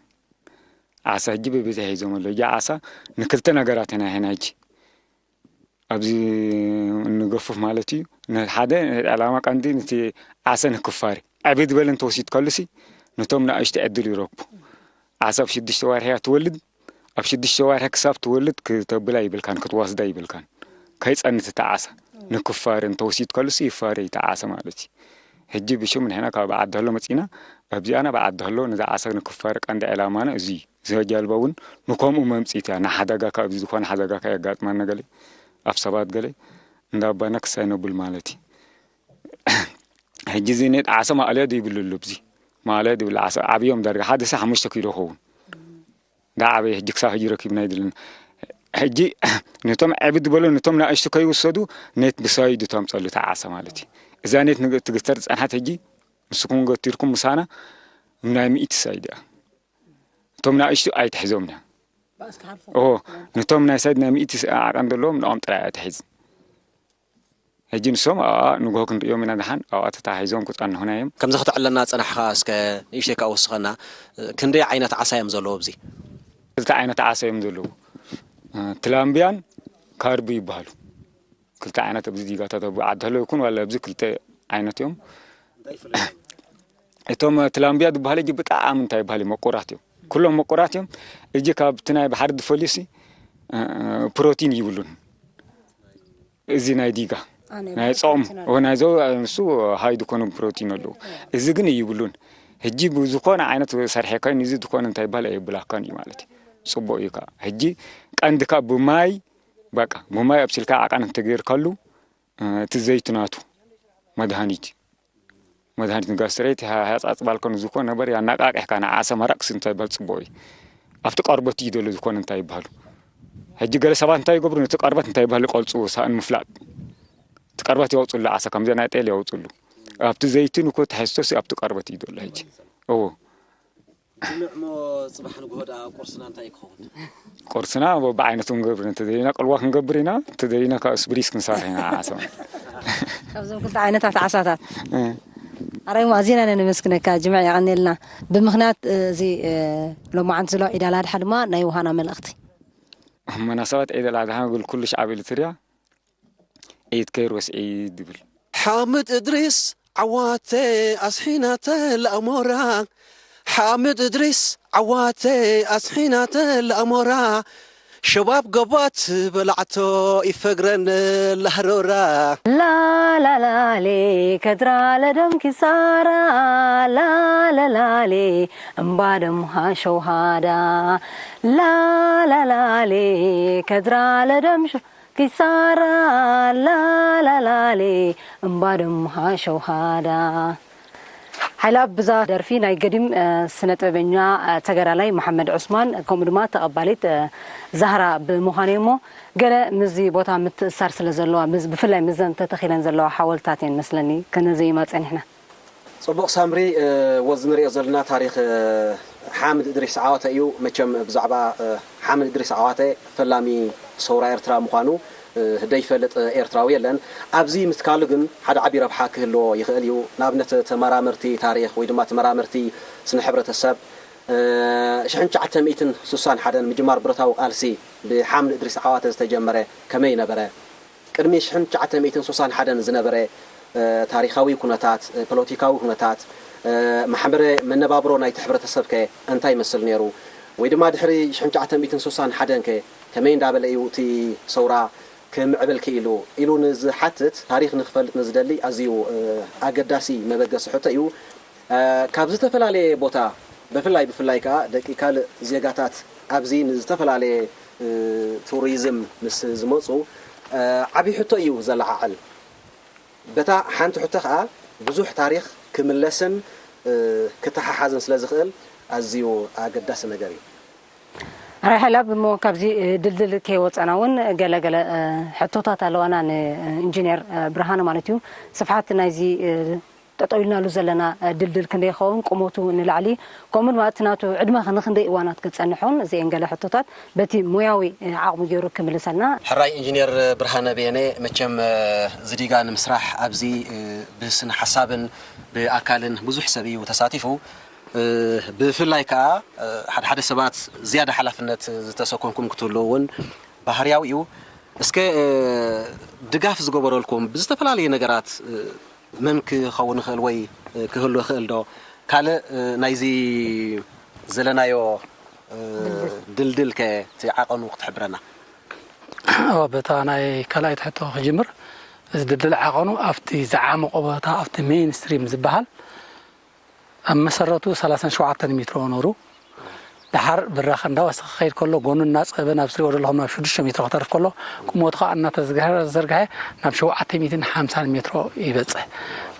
ዓሳ ሕጂ ብብዝሒ ሒዞም ኣለዉ። ሕጂ ዓሳ ንክልተ ነገራት ኢና ሒና ሕጂ ኣብዚ እንገፍፍ ማለት እዩ። ንሓደ ዕላማ ቀንዲ ነቲ ዓሰ ንክፋሪ ዕብይ ዝበለ እንተወሲድካሉሲ ነቶም ንኣሽቱ ዕድል ይረክቡ። ዓሰ ኣብ ሽዱሽተ ወርሒ እያ ትወልድ። ኣብ ሽዱሽተ ወርሒ ክሳብ ትወልድ ክተብላ ይብልካን ክትዋስዳ ይብልካን። ከይጸንት እቲ ዓሰ ንክፋሪ እንተወሲድካሉሲ ይፋሪ እቲ ዓሰ ማለት እዩ። ሕጂ ብሽም ንሕና ካብ ዓዲ ህሎ መጺና ኣብዚኣና ብዓዲ ህሎ ነዚ ዓሰ ንክፋሪ ቀንዲ ዕላማና እዚ እዩ። እዛ ጃልባ እውን ንከምኡ መምጺት እያ። ንሓደጋ ካብዚ ዝኾነ ሓደጋ ከየጋጥመና ገለ ኣብ ሰባት ገለ እንዳባና ክሳይ ነብል ማለት እዩ። ሕጂ እዚ ኔት ዓሰ ማእለያ ዘይብሉ ኣሎ። ኣብዚ ማእለያ ዘይብሉ ዓሰ ዓብዮም ዳርጋ ሓደ ሰ ሓሙሽተ ኪሎ ኸውን ዳዓበየ ሕጂ ክሳብ ሕጂ ረኪብና ይድልን። ሕጂ ነቶም ዕብድ በሎ ነቶም ንኣሽቱ ከይውሰዱ ኔት ብሳይዱ ተምፀሉ ተዓሰ ማለት እዩ። እዛ ኔት ትግተር ዝፀንሓት ሕጂ ንስኩም ገቲርኩም ምሳና ናይ ሚእቲ ሳይድ እያ። እቶም ንኣሽቱ ኣይትሕዞም ዳ ባእስ ክሓልፎ ኦ ነቶም ናይ ሳይድ ናይ ሚእቲ ዓቐን ዘለዎም ንኦም ጥራይ እያ ትሕዝ። ሕጂ ንሶም ኣብኣ ንግሆ ክንርእዮም ኢና ደሓን ኣብኣ ተታሒዞም ክጸንሑና እዮም። ከምዚ ክተዕለና ጸናሕኻ እስከ ንእሽተይ ከኣ ወስኸና። ክንደይ ዓይነት ዓሳ እዮም ዘለዉ ኣብዚ? ክልተ ዓይነት ዓሳ እዮም ዘለዉ። ትላምብያን ካርቢ ይበሃሉ። ክልተ ዓይነት ኣብዚ ዲጋታት ኣብ ዓዲ ህሎ ይኩን ዋላ ኣብዚ ክልተ ዓይነት እዮም። እቶም ትላምብያ ዝበሃሉ እጂ ብጣዕሚ እንታይ ይበሃል እዩ መቁራት እዮም። ኩሎም መቁራት እዮም። እጂ ካብቲ ናይ ባሕሪ ዝፈልዩሲ ፕሮቲን ይብሉን። እዚ ናይ ዲጋ ናይ ጾም ናይዞ ንሱ ሃይ ዝኾኑ ፕሮቲን ኣለዉ። እዚ ግን ይብሉን። ሕጂ ብዝኾነ ዓይነት ሰርሐካን እዚ ዝኾነ እንታይ ይበሃል ኣየብላካን እዩ ማለት እዩ። ጽቡቕ እዩ ከዓ ሕጂ ቀንድካ ብማይ በቃ ብማይ ኣብሲልካ ዓቐን እንተገይርካሉ እቲ ዘይቱ ናቱ መድሃኒት እዩ። መድሃኒት ንጋስትሬት ያጻጽባልካ ንዝኾነ ነበር ያናቃቂሕካ ንዓሰ መራቅ እንታይ ይበሃል ጽቡቅ እዩ። ኣብቲ ቀርበት እዩ ዘሎ ዝኾነ እንታይ ይበሃሉ ሕጂ ገለ ሰባት እንታይ ይገብሩ ነቲ ቀርበት እንታይ ይበሃል ይቆልጽዎ ሳእን ምፍላጥ እቲ ቀርበት የውፅሉ ዓሳ ከምዚ ናይ ጤል የውፅሉ ኣብቲ ዘይትን እኮ ትሕዝቶስ ኣብቲ ቀርበት እዩ ዘሎ ሕጂ እዎ ጅምዕ ሞ ፅባሕ ንግሆ ደኣ ቁርስና እንታይ ክኸውን? ቁርስና በብዓይነቱ ክንገብር እንተደሊና ቅልዋ ክንገብር ኢና፣ እንተደሊና ካብ ስብሪስ ክንሰርሕ ኢና ዓሰብ። ካብዞም ክልተ ዓይነታት ዓሳታት ኣራይ ሞ ኣዚና ኢና ነመስግነካ ጅምዕ የቐንየልና። ብምኽንያት እዚ ሎማዓንቲ ዘሎ ዒድ ኣልኣድሓ ድማ ናይ ውሃና መልእኽቲ። መናሰባት ዒድ ኣልኣድሓ ንብል ኩሉ ሻዕብ ኤሪትርያ ዒድ ከይርወስ ዒድ ይብል። ሓምድ እድሪስ ዓዋተ ኣስሒናተ ለኣሞራ ሓምድ እድሪስ ዓዋተ ኣስሒናተ ለኣሞራ ሸባብ ገባት በላዕቶ ይፈግረን ላህሮራ ላላላሌ ከድራ ለደም ኪሳራ ላላላሌ እምባ ደምሃ ሸውሃዳ ላላላሌ ከድራ ለደም ኪሳራ ላላላሌ እምባ ደምሃ ሸውሃዳ ሓይላ ብዛ ደርፊ ናይ ገዲም ስነ ጥበበኛ ተገዳላይ መሓመድ ዑስማን ከምኡ ድማ ተቐባሊት ዛህራ ብምዃነይ እሞ ገለ ምስዚ ቦታ ምትእሳር ስለ ዘለዋ ብፍላይ ምስዘን ተተኺለን ዘለዋ ሓወልታት እየን መስለኒ ከነዘይማ ጸኒሕና። ጽቡቕ ሳምሪ፣ ወዚ ንሪኦ ዘለና ታሪኽ ሓምድ እድሪስ ዓዋተ እዩ። መቸም ብዛዕባ ሓምድ እድሪስ ዓዋተ ፈላሚ ሰውራ ኤርትራ ምዃኑ ደይፈልጥ ኤርትራዊ የለን። ኣብዚ ምትካሉ ግን ሓደ ዓቢ ረብሓ ክህልዎ ይኽእል እዩ። ንኣብነት ተመራመርቲ ታሪኽ ወይ ድማ ተመራመርቲ ስነ ሕብረተሰብ ሽሕን ትሽዓተ ሚእትን ስሳን ሓደን ምጅማር ብረታዊ ቃልሲ ብሓምድ እድሪስ ዓዋተ ዝተጀመረ ከመይ ነበረ? ቅድሚ ሽሕን ትሽዓተ ሚእትን ስሳን ሓደን ዝነበረ ታሪኻዊ ኩነታት፣ ፖለቲካዊ ኩነታት፣ ማሕበረ መነባብሮ ናይቲ ሕብረተሰብ ከ እንታይ ይመስል ነይሩ? ወይ ድማ ድሕሪ ሽሕን ትሽዓተ ሚእትን ስሳን ሓደን ከ ከመይ እንዳበለ እዩ እቲ ሰውራ ክምዕብል ክኢሉ ኢሉ ንዝሓትት፣ ታሪኽ ንክፈልጥ ንዝደሊ ኣዝዩ ኣገዳሲ መበገሲ ሕቶ እዩ። ካብ ዝተፈላለየ ቦታ ብፍላይ ብፍላይ ከዓ ደቂ ካልእ ዜጋታት ኣብዚ ንዝተፈላለየ ቱሪዝም ምስ ዝመፁ ዓብዪ ሕቶ እዩ ዘለዓዕል። በታ ሓንቲ ሕቶ ከዓ ብዙሕ ታሪኽ ክምለስን ክተሓሓዝን ስለ ዝኽእል ኣዝዩ ኣገዳሲ ነገር እዩ። ራሄል ኣብ እሞ ካብዚ ድልድል ከይወፀና እውን ገለገለ ሕቶታት ኣለዋና ንኢንጂነር ብርሃነ ማለት እዩ። ስፍሓት ናይዚ ጠጠው ኢልናሉ ዘለና ድልድል ክንደይ ይኸውን፣ ቁመቱ ንላዕሊ ከምኡ ድማ እቲ ናቱ ዕድመ ንክንደይ እዋናት ክፀንሕን እዚአን ገለ ሕቶታት በቲ ሞያዊ ዓቕሙ ገይሩ ክምልሰልና። ሕራይ ኢንጂነር ብርሃነ በየነ፣ መቸም ዝዲጋ ንምስራሕ ኣብዚ ብስነ ሓሳብን ብኣካልን ብዙሕ ሰብ እዩ ተሳቲፉ። ብፍላይ ከዓ ሓደ ሓደ ሰባት ዝያዳ ሓላፍነት ዝተሰኮምኩም ክትህልዉ እውን ባህርያዊ እዩ። እስከ ድጋፍ ዝገበረልኩም ብዝተፈላለየ ነገራት መን ክኸውን ይኽእል ወይ ክህሉ ይኽእል ዶ? ካልእ ናይዚ ዘለናዮ ድልድል ከ እቲ ዓቐኑ ክትሕብረና? በታ ናይ ካልኣይቲ ሕቶ ክጅምር። እዚ ድልድል ዓቐኑ ኣብቲ ዝዓመቆ ቦታ ኣብቲ ሜይን ስትሪም ዝበሃል ኣብ መሰረቱ ሰላሳን ሸውዓተን ሜትሮ ነሩ። ድሓር ብራኸ እንዳወሰኸ ከይድ ከሎ ጎኑ እናፀበ ናብ ዝሪኦ ዘለኹም ናብ ሽዱሽተ ሜትሮ ክተርፍ ከሎ ቁመቱ ከዓ እናተዘርግሐ ናብ ሸውዓተ ሚእትን ሓምሳን ሜትሮ ይበፅሕ።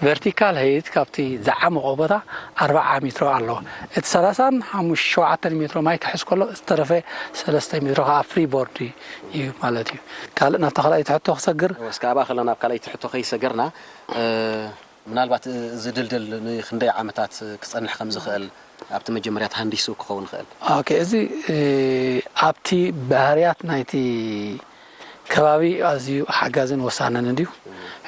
ቨርቲካል ሀይት ካብቲ ዝዓመቆ ቦታ ኣርባዓ ሜትሮ ኣለዎ። እቲ ሰላሳን ሓሙሽተ ሸውዓተን ሜትሮ ማይ ክሕዝ ከሎ ዝተረፈ ሰለስተ ሜትሮ ከዓ ፍሪ ቦርድ እዩ ማለት እዩ። ካልእ ናብታ ካልኣይቲ ሕቶ ክሰግር። እስከ ኣብኣ ከለና ናብ ካልኣይቲ ሕቶ ከይሰገርና ምናልባት እዚ ድልድል ንክንደይ ዓመታት ክጸንሕ ከም ዝኽእል ኣብቲ መጀመርያ ተሃንዲሱ ክኸውን ይኽእል። ኦኬ፣ እዚ ኣብቲ ባህርያት ናይቲ ከባቢ ኣዝዩ ሓጋዝን ወሳንን እንድዩ።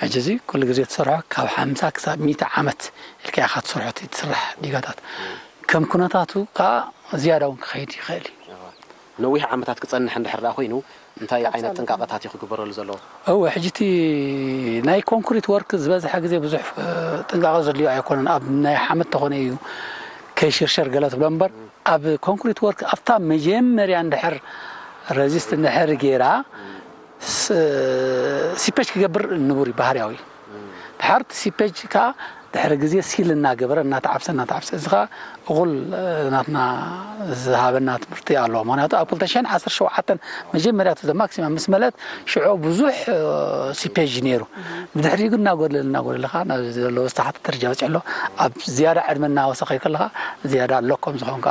ሕጂ እዚ ኩሉ ግዜ ትሰርሖ ካብ ሓምሳ ክሳብ ሚእቲ ዓመት ኢልካ ኢኻ ትሰርሖ እቲ ትስራሕ ዲጋታት። ከም ኩነታቱ ከዓ ዝያዳ እውን ክኸይድ ይኽእል እዩ። ነዊሕ ዓመታት ክጸንሕ እንድሕር ደኣ ኮይኑ እንታይ ዓይነት ጥንቃቐታት እዩ ክግበረሉ ዘለዎ? እወ፣ ሕጂ እቲ ናይ ኮንክሪት ወርክ ዝበዝሐ ግዜ ብዙሕ ጥንቃቐ ዘድልዮ ኣይኮነን። ኣብ ናይ ሓመድ ተኾነ እዩ ከይሽርሸር ገለ ትብሎ እምበር ኣብ ኮንክሪት ወርክ ኣብታ መጀመርያ እንድሕር ረዚስት እንድሕር ገይራ ሲፔጅ ክገብር ንቡር እዩ ባህርያዊ። ድሓር እቲ ሲፔጅ ከዓ ድሕሪ ግዜ ሲል እናገበረ እናተዓብሰ እናተዓብሰ እዚ ከዓ እኹል ናትና ዝሃበና ትምህርቲ ኣለዎ። ምክንያቱ ኣብ ክልተ ሽሕን ዓሰርተ ሸውዓተን መጀመርያ እቲ ማክሲማም ምስ መለእት ሽዑ ብዙሕ ሲፔጅ ነይሩ። ብድሕሪኡ ግን እናጎደለ እናጎደለ ከዓ ናብ ዘለዎ ዝተሓተ ደረጃ በፂሑ ኣሎ። ኣብ ዝያዳ ዕድመ እናወሰኸ ከለካ ዝያዳ ሎኮም ዝኾንካ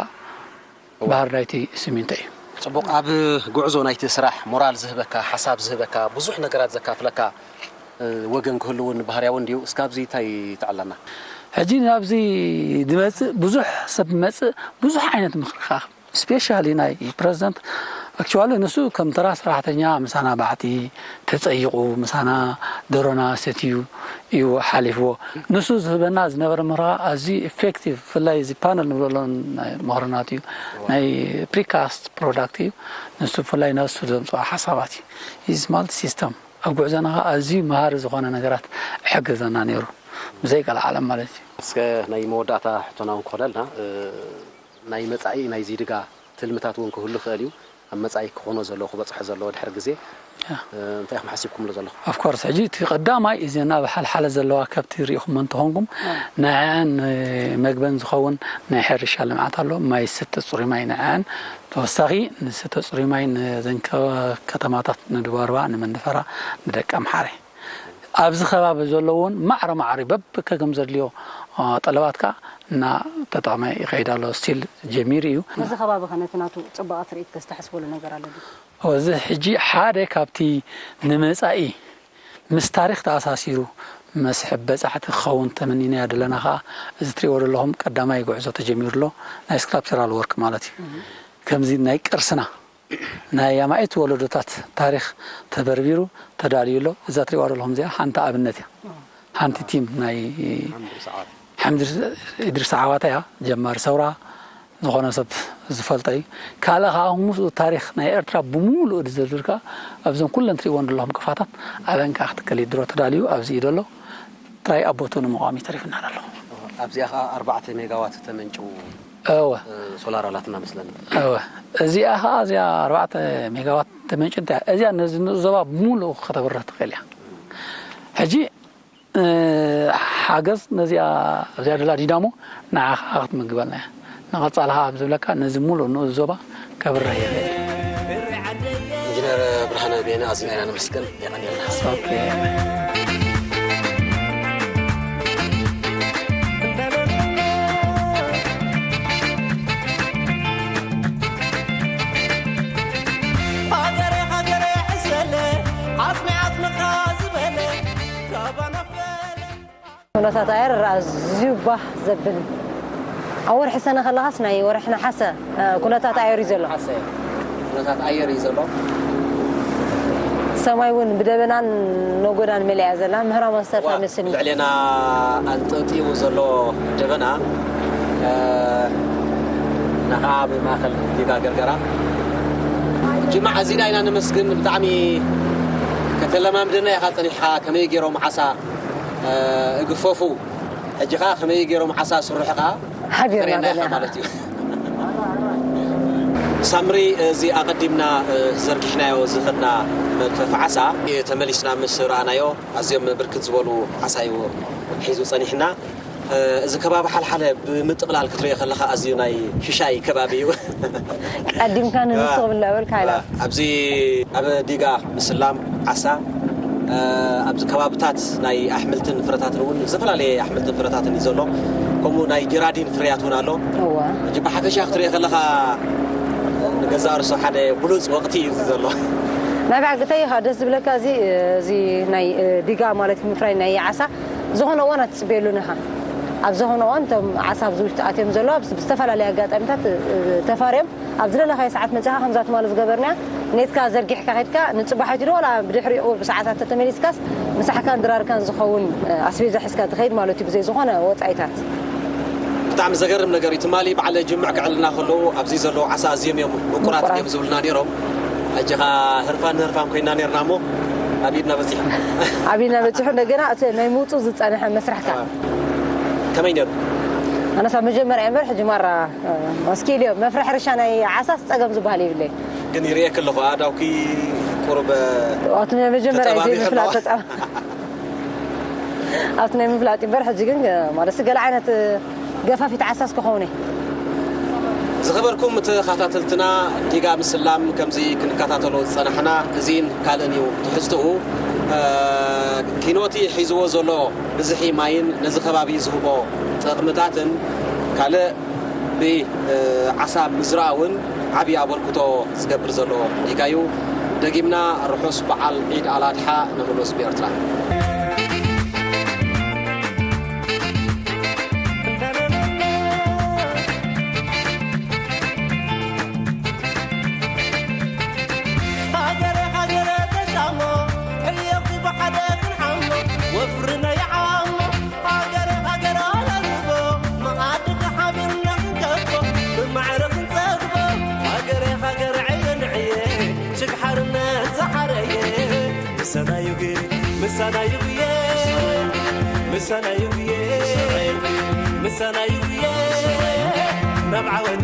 ባህር ናይቲ ሲሚንቶ እዩ። ፅቡቕ። ኣብ ጉዕዞ ናይቲ ስራሕ ሞራል ዝህበካ፣ ሓሳብ ዝህበካ፣ ብዙሕ ነገራት ዘካፍለካ ወገን ክህሉ እውን ባህርያዊ እንድዩ። እስካብዚ እንታይ ትዕለና? ሕጂ ናብዚ ድመፅእ ብዙሕ ሰብ መፅእ ብዙሕ ዓይነት ምኽሪ ክረኽብ ስፔሻሊ ናይ ፕረዚደንት ኣክቹዋሊ ንሱ ከም ተራ ሰራሕተኛ ምሳና ባዕቲ ተፀይቑ ምሳና ደሮና ሰትዩ እዩ ሓሊፍዎ። ንሱ ዝህበና ዝነበረ ምኽሪ ኣዝዩ ኢፌክቲቭ ብፍላይ እዚ ፓነል ንብሎ ኣሎ ናይ ምኽርናት እዩ ናይ ፕሪካስት ፕሮዳክት እዩ። ንሱ ብፍላይ ነሱ ዘምፅኦ ሓሳባት እዩ። እዚ ማለት ሲስተም ኣብ ጉዕዞና ከዓ ኣዝዩ መሃሪ ዝኾነ ነገራት ይሕግዘና ነይሩ ብዘይ ቀልዓለም ማለት እዩ። እስከ ናይ መወዳእታ ሕቶና እውን ክኾነልና ናይ መጻኢ ናይ ዚድጋ ትልምታት እውን ክህሉ ይኽእል እዩ። ኣብ መጻኢ ክኾኖ ዘለዎ ክበጽሖ ዘለዎ ድሕሪ ግዜ እንታይ ኢኹም ሓሲብኩምሉ ዘለኹም? Of course ሕጂ እቲ ቀዳማይ እዚ ናብ ሓልሓለ ዘለዋ ከብቲ ርኢኹም እንተኾንኩም ንዐን መግበን ዝኸውን ናይ ሕርሻ ልምዓት ኣሎ። ማይ ዝስተ ጽሩይ ማይ ንዐን ተወሳኺ ንስተ ጽሩይ ማይ ንዘን ከተማታት ንድባርባ ንመንደፈራ ንደቂ ኣምሓረ ኣብዚ ከባቢ ዘለውን ማዕረ ማዕሪ በብከ ከም ዘድልዮ ጠለባት ከዓ እና ተጠቕመ ይኸይድ ኣሎ ስቲል ጀሚሩ እዩ። እዚ ከባቢ ከ ነቲ ናቱ ፅባቐ ትርኢት ከስተሓስበሉ ነገር ኣሎ ድዩ? እዚ ሕጂ ሓደ ካብቲ ንመፃኢ ምስ ታሪክ ተኣሳሲሩ መስሕብ በፃሕቲ ክኸውን ተመኒናዮ ዘለና ከዓ እዚ ትሪእዎ ዘለኹም ቀዳማይ ጉዕዞ ተጀሚሩ ኣሎ ናይ ስክላፕቸራል ወርክ ማለት እዩ። ከምዚ ናይ ቅርስና ናይ ኣማኢት ወለዶታት ታሪኽ ተበርቢሩ ተዳልዩ ኣሎ። እዛ ትሪእዋ ዘለኹም እዚኣ ሓንቲ ኣብነት እያ። ሓንቲ ቲም ናይ ሓምድ ኢድሪስ ዓዋታ እያ፣ ጀማሪ ሰውራ ዝኾነ ሰብ ዝፈልጦ እዩ። ካልእ ከዓ ምስኡ ታሪኽ ናይ ኤርትራ ብምሉኡ ዝዝርዝር ከዓ ኣብዘን ኩለን ትሪእወን ዘለኹም ክፋታት ኣበን ከዓ ክትከል ድሮ ተዳልዩ ኣብዚ እዩ ዘሎ። ጥራይ ኣብ ቦትኡ ንምቋም እዩ ተሪፍና ዘሎ። ኣብዚኣ ከዓ ኣርባዕተ ሜጋዋት ተመንጭው እወ ሶላር ኣላትና መስለኒ። እወ እዚኣ ኸዓ እዚኣ ኣርባዕተ ሜጋዋት ተመንጭ እንታይ እዚኣ ነዚ ንኡስ ዞባ ብምሉኡ ከተብርህ ትኽእል እያ። ሕጂ ሓገዝ ነዚኣ ኣብዚኣ ደላ ዲዳሞ ንዓ ከዓ ክትምግበልና እያ። ንቐፃሊ ከዓ ኣብ ዝብለካ ነዚ ሙሉእ ንኡስ ዞባ ከብርህ ይኽእል። ኢንጂነር ብርሃነ ቤነ ኣዚና ኢና ነመስግን። የቐንየልና። ኩነታት ኣየር ኣዝዩ ባህ ዘብል። ኣብ ወርሒ ሰነ ከለኻስ ናይ ወርሒ ነሓሰ ኩነታት ኣየር እዩ ዘሎ። ኩነታት ኣየር እዩ ዘሎ። ሰማይ እውን ብደበናን ነጎዳን መሊኣ ዘላ ምህራም ኣንስተርታ መስኒ። ልዕሌና ኣንጠጢኡ ዘሎ ደበና ናኸዓ ኣብ ማእኸል ዲጋ ገርገራ ጅማዕ ኣዚና ኢና ነመስግን። ብጣዕሚ ከተለማምደና ኢኻ ጸኒሕኻ። ከመይ ገይሮም ዓሳ እግፈፉ፣ ሕጂ ኸዓ ከመይ ገይሮም ዓሳ ስርሑ ኸዓ ሓቢርና ተርእየና ኢኻ ዘለና። ማለት እዩ። ሳምሪ፣ እዚ ኣቐዲምና ዘርጊሕናዮ ዝኸድና መግፈፊ ዓሳ ተመሊስና ምስ ረኣናዮ ኣዝዮም ብርክት ዝበሉ ዓሳ እዩ ሒዙ ጸኒሕና። እዚ ከባቢ ሓልሓለ ብምጥቕላል ክትሪኦ ከለኻ ኣዝዩ ናይ ሽሻይ ከባቢ እዩ። ቀዲምካ ንንሱ ክብል እናበልካ ኢላ። ኣብዚ ኣብ ዲጋ ምስላም ዓሳ ኣብዚ ከባብታት ናይ ኣሕምልትን ፍረታትን እውን ዝተፈላለየ ኣሕምልትን ፍረታትን እዩ ዘሎ። ከምኡ ናይ ጀራዲን ፍርያት እውን ኣሎ። እዋ ሕጂ ብሓፈሻ ክትሪኦ ከለኻ ንገዛእ ርእሱ ሓደ ብሉፅ ወቕቲ እዩ እዚ ዘሎ። ናይ ብሓቂ እንታይ ኢኻ ደስ ዝብለካ እዚ እዚ ናይ እ፣ ዲጋ ማለት ምፍራይ ናይ ዓሳ ዝኾነ እዋን ኣትፅበየሉን ኢኻ። ኣብ ዝኾነ እዋን እቶም ዓሳ ኣብዚ ውሽጢ ኣትዮም ዘለዉ ኣብ ብዝተፈላለየ ኣጋጣሚታት እ፣ ተፋርዮም ኣብ ዝደለኻዮ ሰዓት መፂኻ ከምዛ ትማሊ ዝገበርናያ ኔትካ ዘርጊሕካ ከድካ ንፅባሕ ይትዶ ዋላ ብድሕሪኡ ብሰዓታት ተተመሊስካስ ምሳሕካን ድራርካን ዝኸውን እ፣ ኣስቤዛ ሒዝካ ትኸይድ ማለት እዩ ብዘይ ዝኾነ ወፃኢታት። ብጣዕሚ ዘገርም ነገር እዩ። ትማሊ በዓል ጅምዕ ክዕልና ከለዉ ኣብዚ ዘለዉ ዓሳ ኣዝዮም እዮም ምቁራት ምቁራት። እዮም ዝብሉና ነይሮም። ሕጂ ኸዓ ህርፋን ንህርፋን ኮይና ነርና እሞ ኣብ ኢድና በፂሑ። ኣብ ኢድና በፂሑ እንደገና እቲ ናይ ምውፁ ዝፀንሐ መስርሕካ ከመይ ነሩ? ኣነሳ መጀመርያ እምበር ሕጂ ማራ ኣስኪል እዮም መፍርሒ ርሻ ናይ ዓሳስ ፀገም ዝበሃል የብለይ። ግን ይርእየክ ኣለኹ ኣእዳውኪ ቁሩብ ኣብቲ ናይ መጀመርያ ተጠባቢሑ ዘይምፍላጥ ኣለዋ። ተጠባ ኣብቲ ናይ ምፍላጥ እምበር ሕጂ ግን ማለት ገለ ዓይነት ገፋፊት ዓሳስ ክኸውን እዩ። ዝኸበርኩም ተኸታተልትና ዲጋ ምስላም ከምዚ ክንከታተሎ ዝጸናሕና እዚን ካልእን እዩ ትሕዝትኡ። ኪኖቲ ሒዝዎ ዘሎ ብዝሒ ማይን ነዚ ከባቢ ዝህቦ ጥቕምታትን ካልእ ብዓሳ ምዝራእ እውን ዓብዪ ኣበርክቶ ዝገብር ዘሎ ዲጋ እዩ። ደጊምና ርሑስ በዓል ዒድ ኣልኣድሓ ንኹሉ ህዝቢ ኤርትራ። ሃገረ ሃገረ ተሻሞ ሕየኹ ብሓደ ክንሓሞ ወፍሪ ናይ ዓሞ ሃገረ ሃገረ ኣላልቦ መኣዲ ተሓቢርና ክንከቦ ብማዕረ ክንጸግቦ ሃገረ ሃገረ ዕየ ንዕየ ሽግ ሓርነት ዝሓረየ ምሳና ይጉየ ምሳና ይጉየ ምሳና ይጉየ ምሳና ይጉየ ናብ ዓወት